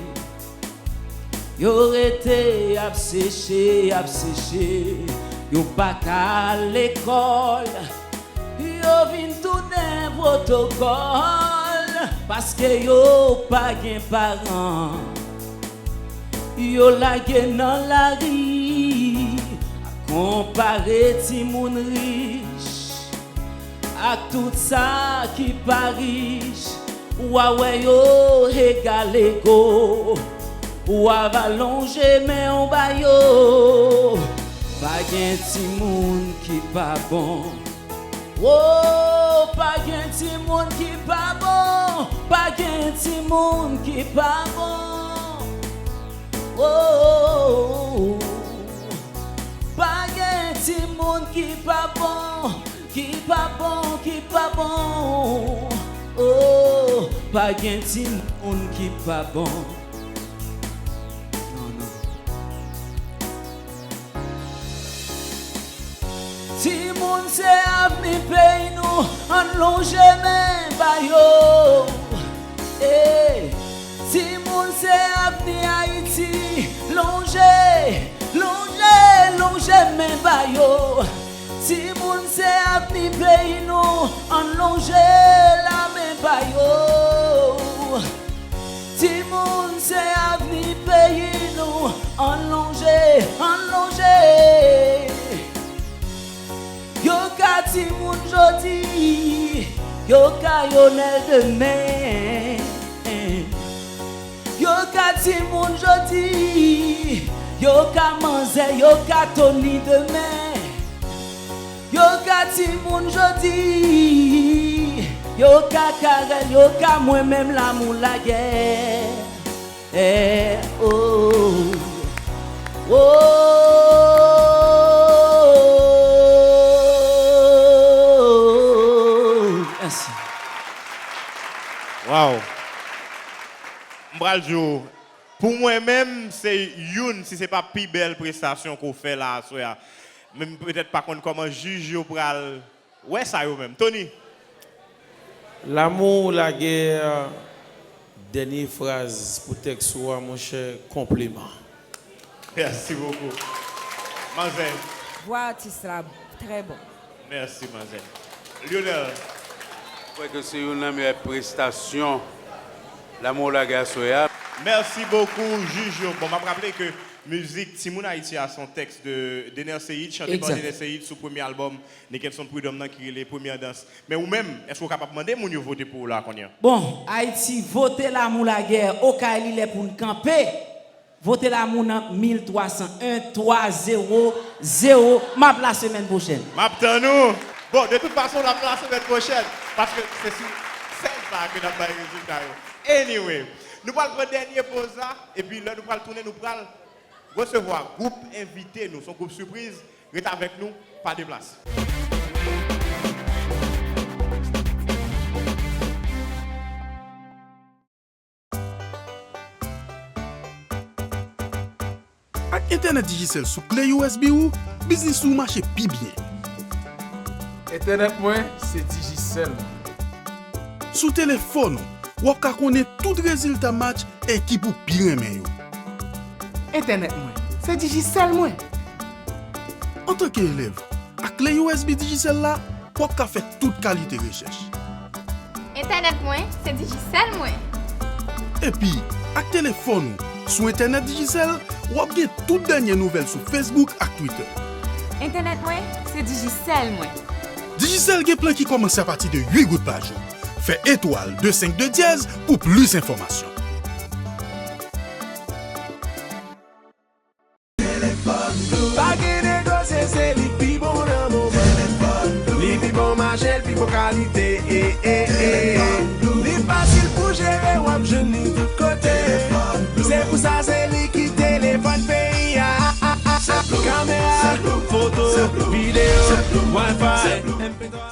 Yo rete ap seche, ap seche, yo pa ka al lekòl. Yo vin tounen pwotokòl, paske yo pa gen paran. Yo lage nan lari, konpare timoun rich ak tout sa ki pa rich. W a wè yo egal ego, w ava lonje men w ba yo. Pa gen timoun ki pa bon. Wo, pa gen timoun ki pa bon, pa gen timoun ki pa bon. Wo, pa gen timoun ki pa bon, ki pa bon, ki pa bon. Oh, pa gen timoun ki pa bon. Non, non. Timoun se avni peyi nou, ann lonje men ba yo. Ey, timoun se avni Ayiti, lonje, lonje, lonje men ba yo. Timoun se avni peyi nou, ann lonje lamen ba yo. Timoun se avni peyi nou, ann lonje, ann lonje. Yo ka timoun jodi, yo ka Yonèl demen. Yo ka timoun jodi, yo ka manzè, yo ka Tony demen. Yo ka timoun jodi, yo ka Carel, yo ka mwen menm Lamour Laguerre. Eh, oh, oh. Mèsi. Waw. M pral di w, pou mwen menm, se youn, si se pa pi bèl prestasyon ke w fè la aswè a. Men m petèt pa konn kòman jij yo pral wè sa yo menm. Tony. Lamour Laguerre, dènye fraz pou tèks ou a, monchè, konpliman. Merci beaucoup. Manzè. Vwa atis la trè bon. Merci, manzè. Lionel. Mwen kwè ke se youn nan meyè prestasyon Lamour Laguerre aswè a. Merci beaucoup, jij yo. Bon, m ap raple ke mizik Timoun Ayiti a se yon tèks de Dener Ceïde, chante pa Dener Ceïde sou premye albòm Nickenson Prud'homme nan ki rele Premyè Dans. Men ou menm, èske w kapab mande moun yo vote pou ou la kounye a? Bon, Ayiti, vote Lamour Laguerre, okay li lè pou n kanpe. Vote Lamour nan mil twa san en, twa zewo, Zewo, m ap la semèn pwochèn. M ap tann ou. Bon, de tout fason, n ap la semèn pwochèn. Paske se sou sèn sa ke n ap bay rezilta yo. Anyway, nou pral pran dènye poz la, epi lè nou pral tounen, nou pral resevwa gwoup envite nou. Se yon gwoup sipriz. Ret avèk nou, pa deplase. Ak entènèt Digicel sou kle U S B ou, biznis ou mache pi byen. Entènèt mwen, se Digicel. Sou telefòn ou, w ap ka konnen tout rezilta match ekip ou pi renmen yo. Entènèt mwen, se Digicel mwen. Antanke elèv, ak kle U S B Digicel la, w ap ka fè tout kalite rechèch. Entènèt mwen, se Digicel mwen. Epi, ak telefòn ou, sou entènèt Digicel, w ap gen tout dènye nouvèl sou Facebook ak Twitter. Entènèt mwen, se Digicel mwen. Digicel gen plan ki kòmanse apati de uit goud pa jou. Fè etwal de senk de dyèz pou plis enfòmasyon. Pa gen negosye, se li k pi bon nan moman. Li pi bon mache, l pi bon kalite, eh, eh, eh. Li fasil pou jere, w ap jwenn li tout kote. Se pou sa, se li ki telefòn peyi a. Kamera, foto, videyo, Wi-Fi, M P twa.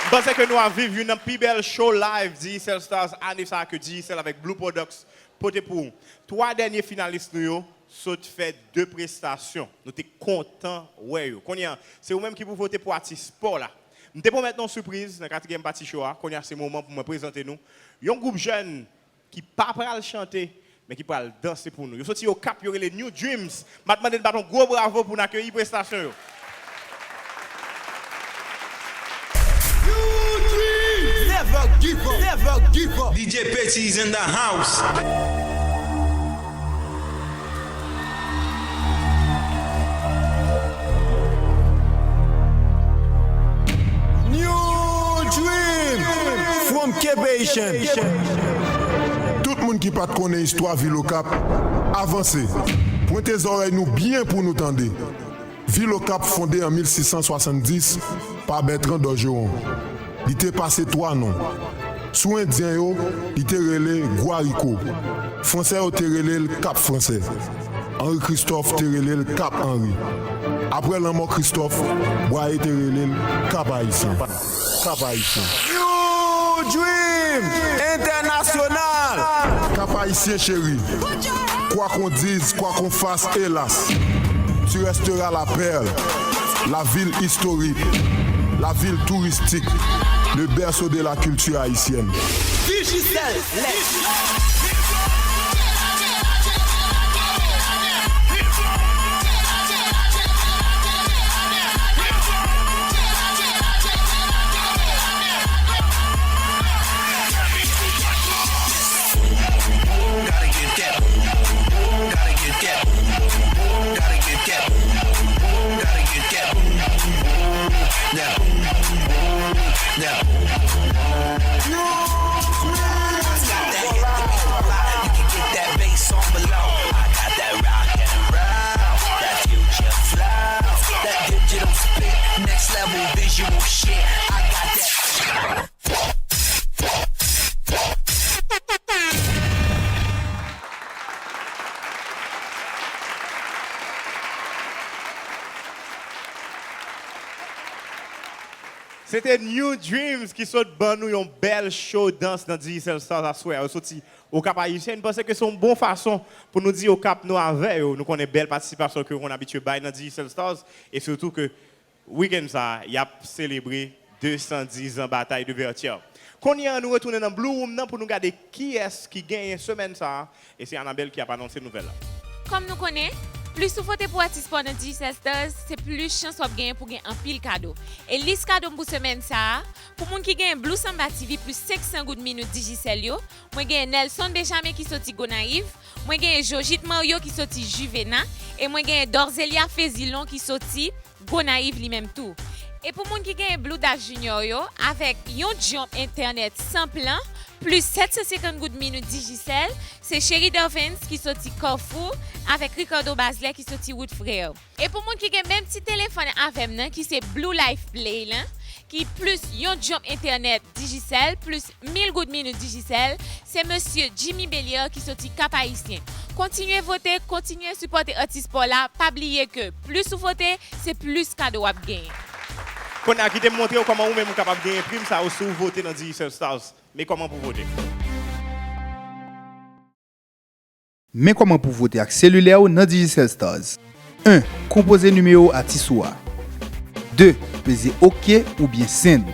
M panse ke nou ap viv youn nan pi bèl show live Digicel Stars ane sa a ke Digicel avèk Blue Products pote pou ou. Twa dènye finalis nou yo sot fè de prestasyon. Nou te kontan wè yo. Kounye a, se ou menm ki pou vote pou atis pa w la. M te pwomèt nou yon sipriz nan katriyèm pati show a. Kounye a, se moman pou mwen prezante nou yon gwoup jèn ki pa pral chante, men ki pral danse pou nou. Yo soti Okap, yo rele New Dreams. M ap mande n bat yon gwo bravo pou n akeyi prestasyon yo. New Dreams! Never give up, never give up. D J Petit is in the house. New Dream from Cape Haitian. Tout moun ki pa t konnen istwa vil Okap, avanse. Pwente zòrèy nou byen pou nou tande. Vil Okap fonde an mil sis san swasanndis pa Bertrand Dorgeron. Li te pase twa non. Sou Endyen yo, li te rele Guarico. Fransè yo te rele l Kap Fransè. Henri Christophe te rele l Kap Anri. Apre lanmò Christophe, Bwaye te rele l Kap Ayisyen. Kap Ayisyen. New Dream International. Kap Ayisyen cheri. Quoi qu'on dise, quoi qu'on fasse, hélas, tu resteras la perle, la ville historique, la ville touristique, le berceau de la culture haïtienne. Digicel, let's Se te New Dreams ki sot ban nou yon bèl show dans nan Digicel Stars aswè a. Yo soti Okap Ayisyen. M panse ke se yon bon fason pou nou di Okap nou avè yo. Nou konnen bèl patisipasyon ke yo konn abitye bay nan Digicel Stars. E sitou ke wikenn sa a, y ap selebre de san diz an batay de Vètyè. Kounye a, nou retounen nan Blue Room nan pou nou gade kiyès ki genyen semèn sa a. E se Anabelle ki ap anonse nouvèl la. Kòm nou konnen, plis ou vote pou atis pa w nan Digicel Stars, se plis chans w ap genyen pou gen anpil kado. E lis kado m pou semèn sa a, pou moun ki genyen Blue Samba T V plis senk san goud minit Digicel yo, mwen genyen Nelson Benjamin ki soti Gonayiv, mwen genyen Jojit Mario ki soti Juvena, e mwen genyen Dorzelia Fezilon ki soti Gonayiv li menm tou. E pou moun ki genyen Blue Dash Junior yo, avèk yon jump entènèt san plan, plis sèt san senkant goud minit Digicel, se Cherie Dorvens ki soti Carrefour avèk Ricardo Bazlè ki soti Wood Frère. E pou moun ki gen menm ti telefòn avè m nan, ki se Blue Life Play lan, ki plis yon jump entènèt Digicel, plis mil goud minit Digicel, se mesye Jimmy Belier ki soti Cap Haïtien. Kontinye vote, kontinye sipòte atis pa w la, pa bliye ke plis ou vote, se plis kado w ap genyen. Kounye a, kite m montre w kòman ou menm ou kapab genyen prim sa yo si w vote nan Digicel Stars. Men kòman pou vote. Men kòman pou vote ak selilè w nan Digicel Stars. En. Konpoze nimewo atis ou a. De. Peze oke oubyen send.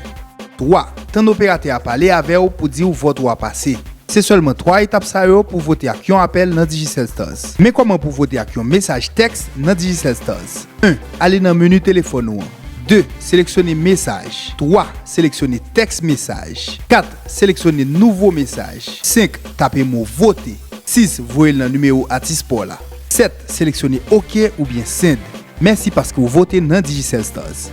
Twa. Tann operatè a pale avè w pou di w vòt ou a pase. Se sèlman twa etap sa yo pou vote ak yon apèl nan Digicel Stars. Men kòman pou vote ak yon mesaj tèks nan Digicel Stars. En. Ale nan meni telefòn ou an. De. Seleksyone mesaj. Twa. Seleksyone tèks mesaj. Kat. Seleksyone nouvo mesaj. Senk. Tape mo vote. Sis. Voye l nan nimewo atis pa w la. Sèt. Seleksyone oke oubyen send. Mèsi paske w vote nan Digicel Stars.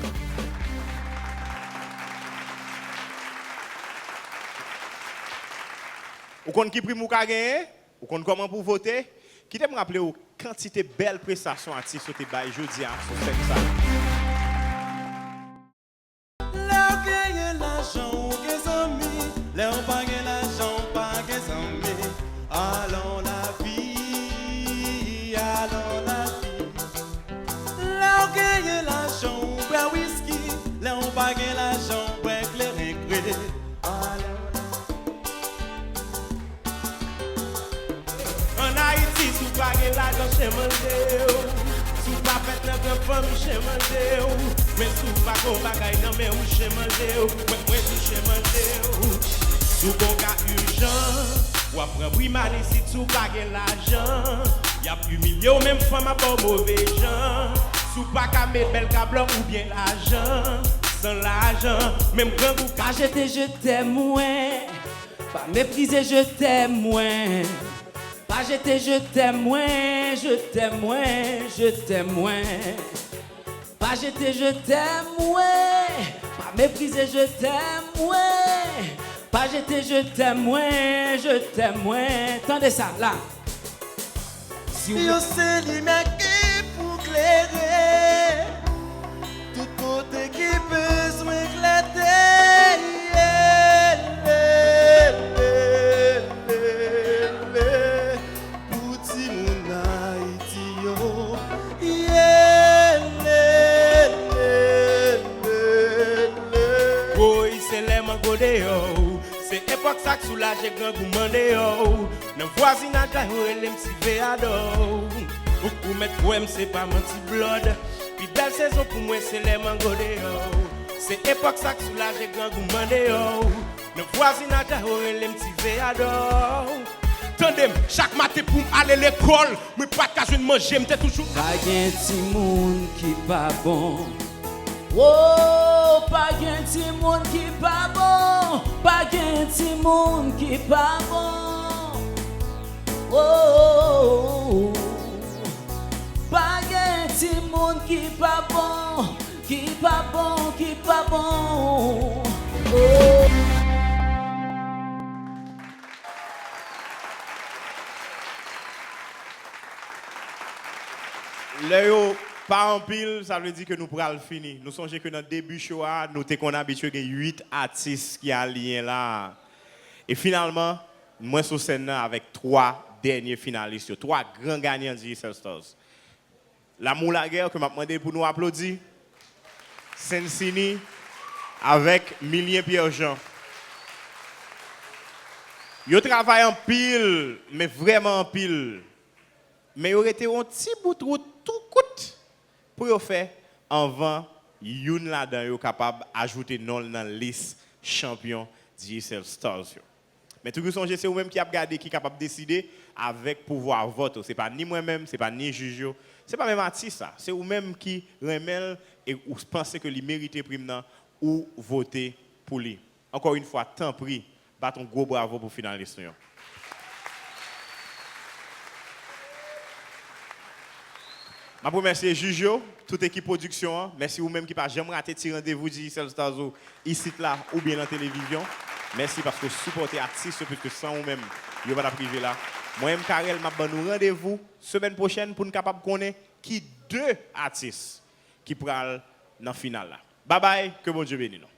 Ou konn ki prim ou ka genyen? Ou konn kòman pou vote? Kite m raple w kantite bèl prestasyon atis yo te bay jodi a sou sèn sa. Lè w genyen lajan, ou gen zanmi. Lè w pa gen lajan, ou pa gen zanmi. Alon lavi, alon lavi. Lè w genyen lajan, ou bwè wiski. Lè w pa gen lajan, ou bwè kleren gre. Alon lavi. Ann Ayiti, si w pa gen lajan, chen manje w. Si w pa fèt nan gran fanmi, chen manje w. Men si w pa gen yon bagay nan men w, chen manje w. Mwen, mwen di chen manje w. Si w gon ka ijan, w ap pran bri mal isit si w pa gen lajan. Y ap imilye w, menm fanm ap ba w move jan. Si w pa ka met bèl kablòk oubyen lajan, san lajan, menm grangou ka jete je t'aime mwen. Pa meprize je t'aime mwen. Pa jete je t'aime mwen, je t'aime mwen, je t'aime mwen. Pa jete je t'aime mwen. Pa meprize je t'aime mwen. Pa jete je t'aime mwen, je t'aime mwen. Tande sa la. Si w... Yo se limyè ki pou klere tout kote ki bezwen klate. Pou timoun Ayiti yo. Woy, se lè mango deyò. Se epòk sa k soulaje grangouman deyò. Nan vwazinaj la, yo rele m Ti Veadò. Ou, ou mèt kwè m, se pa manti blòd. Pi bèl sezon pou mwen, se lè mango deyò. Se epòk sa k soulaje grangouman deyò. Nan vwazinaj la, yo rele m Ti Veadò. Tande m, chak maten pou m ale lekòl, mwen pa t ka jwenn manje, m te toujou... Pa gen timoun ki pa bon. Oh, pa gen timoun ki pa bon. Pa gen timoun ki pa bon. Oh, pa gen timoun ki pa bon, ki pa bon, ki pa bon. Oh. Lè yo pa anpil, sa vle di ke nou pral fini. Nou sonje ke nan debi cho a, nou te konn abitye gen uit atis ki aliyen la. E finalman, mwen sou sèn nan avèk twa dènye finalis yo, twa gran ganyan Digicel Stars. Lamour Laguerre, ke m ap mande pou nou aplodi. Sensini avèk Milien Pierre Jean. Yo travay anpil, men vrèman anpil. Men yo rete yon ti bout wout tou kout pou yo fè anvan youn ladan yo kapab ajoute non l nan lis chanpyon Digicel Stars yo. Men toujou sonje, se ou menm ki ap gade, ki kapab deside avèk pouvwa vòt ou. Se pa ni mwen menm, se pa ni jij yo, se pa menm atis la. Se ou menm ki renmen l e ou panse ke li merite prim nan, ou vote pou li. Ankò yon fwa, tanpri, bat yon gwo bravo pou finalis nou yo. M ap remèsye jij yo, tout ekip pwodiksyon an. Mèsi ou menm ki pa janm rate ti randevou Digicel Stars ou isit la oubyen nan televizyon. Mèsi paske w sipòte atis yo, piske san ou menm, yo pa t ap rive la. Mwen menm, Carel, m ap ban nou randevou semèn pwochèn pou n kapab konnen ki de atis ki pral nan final la. Babay, ke Bondye beni nou.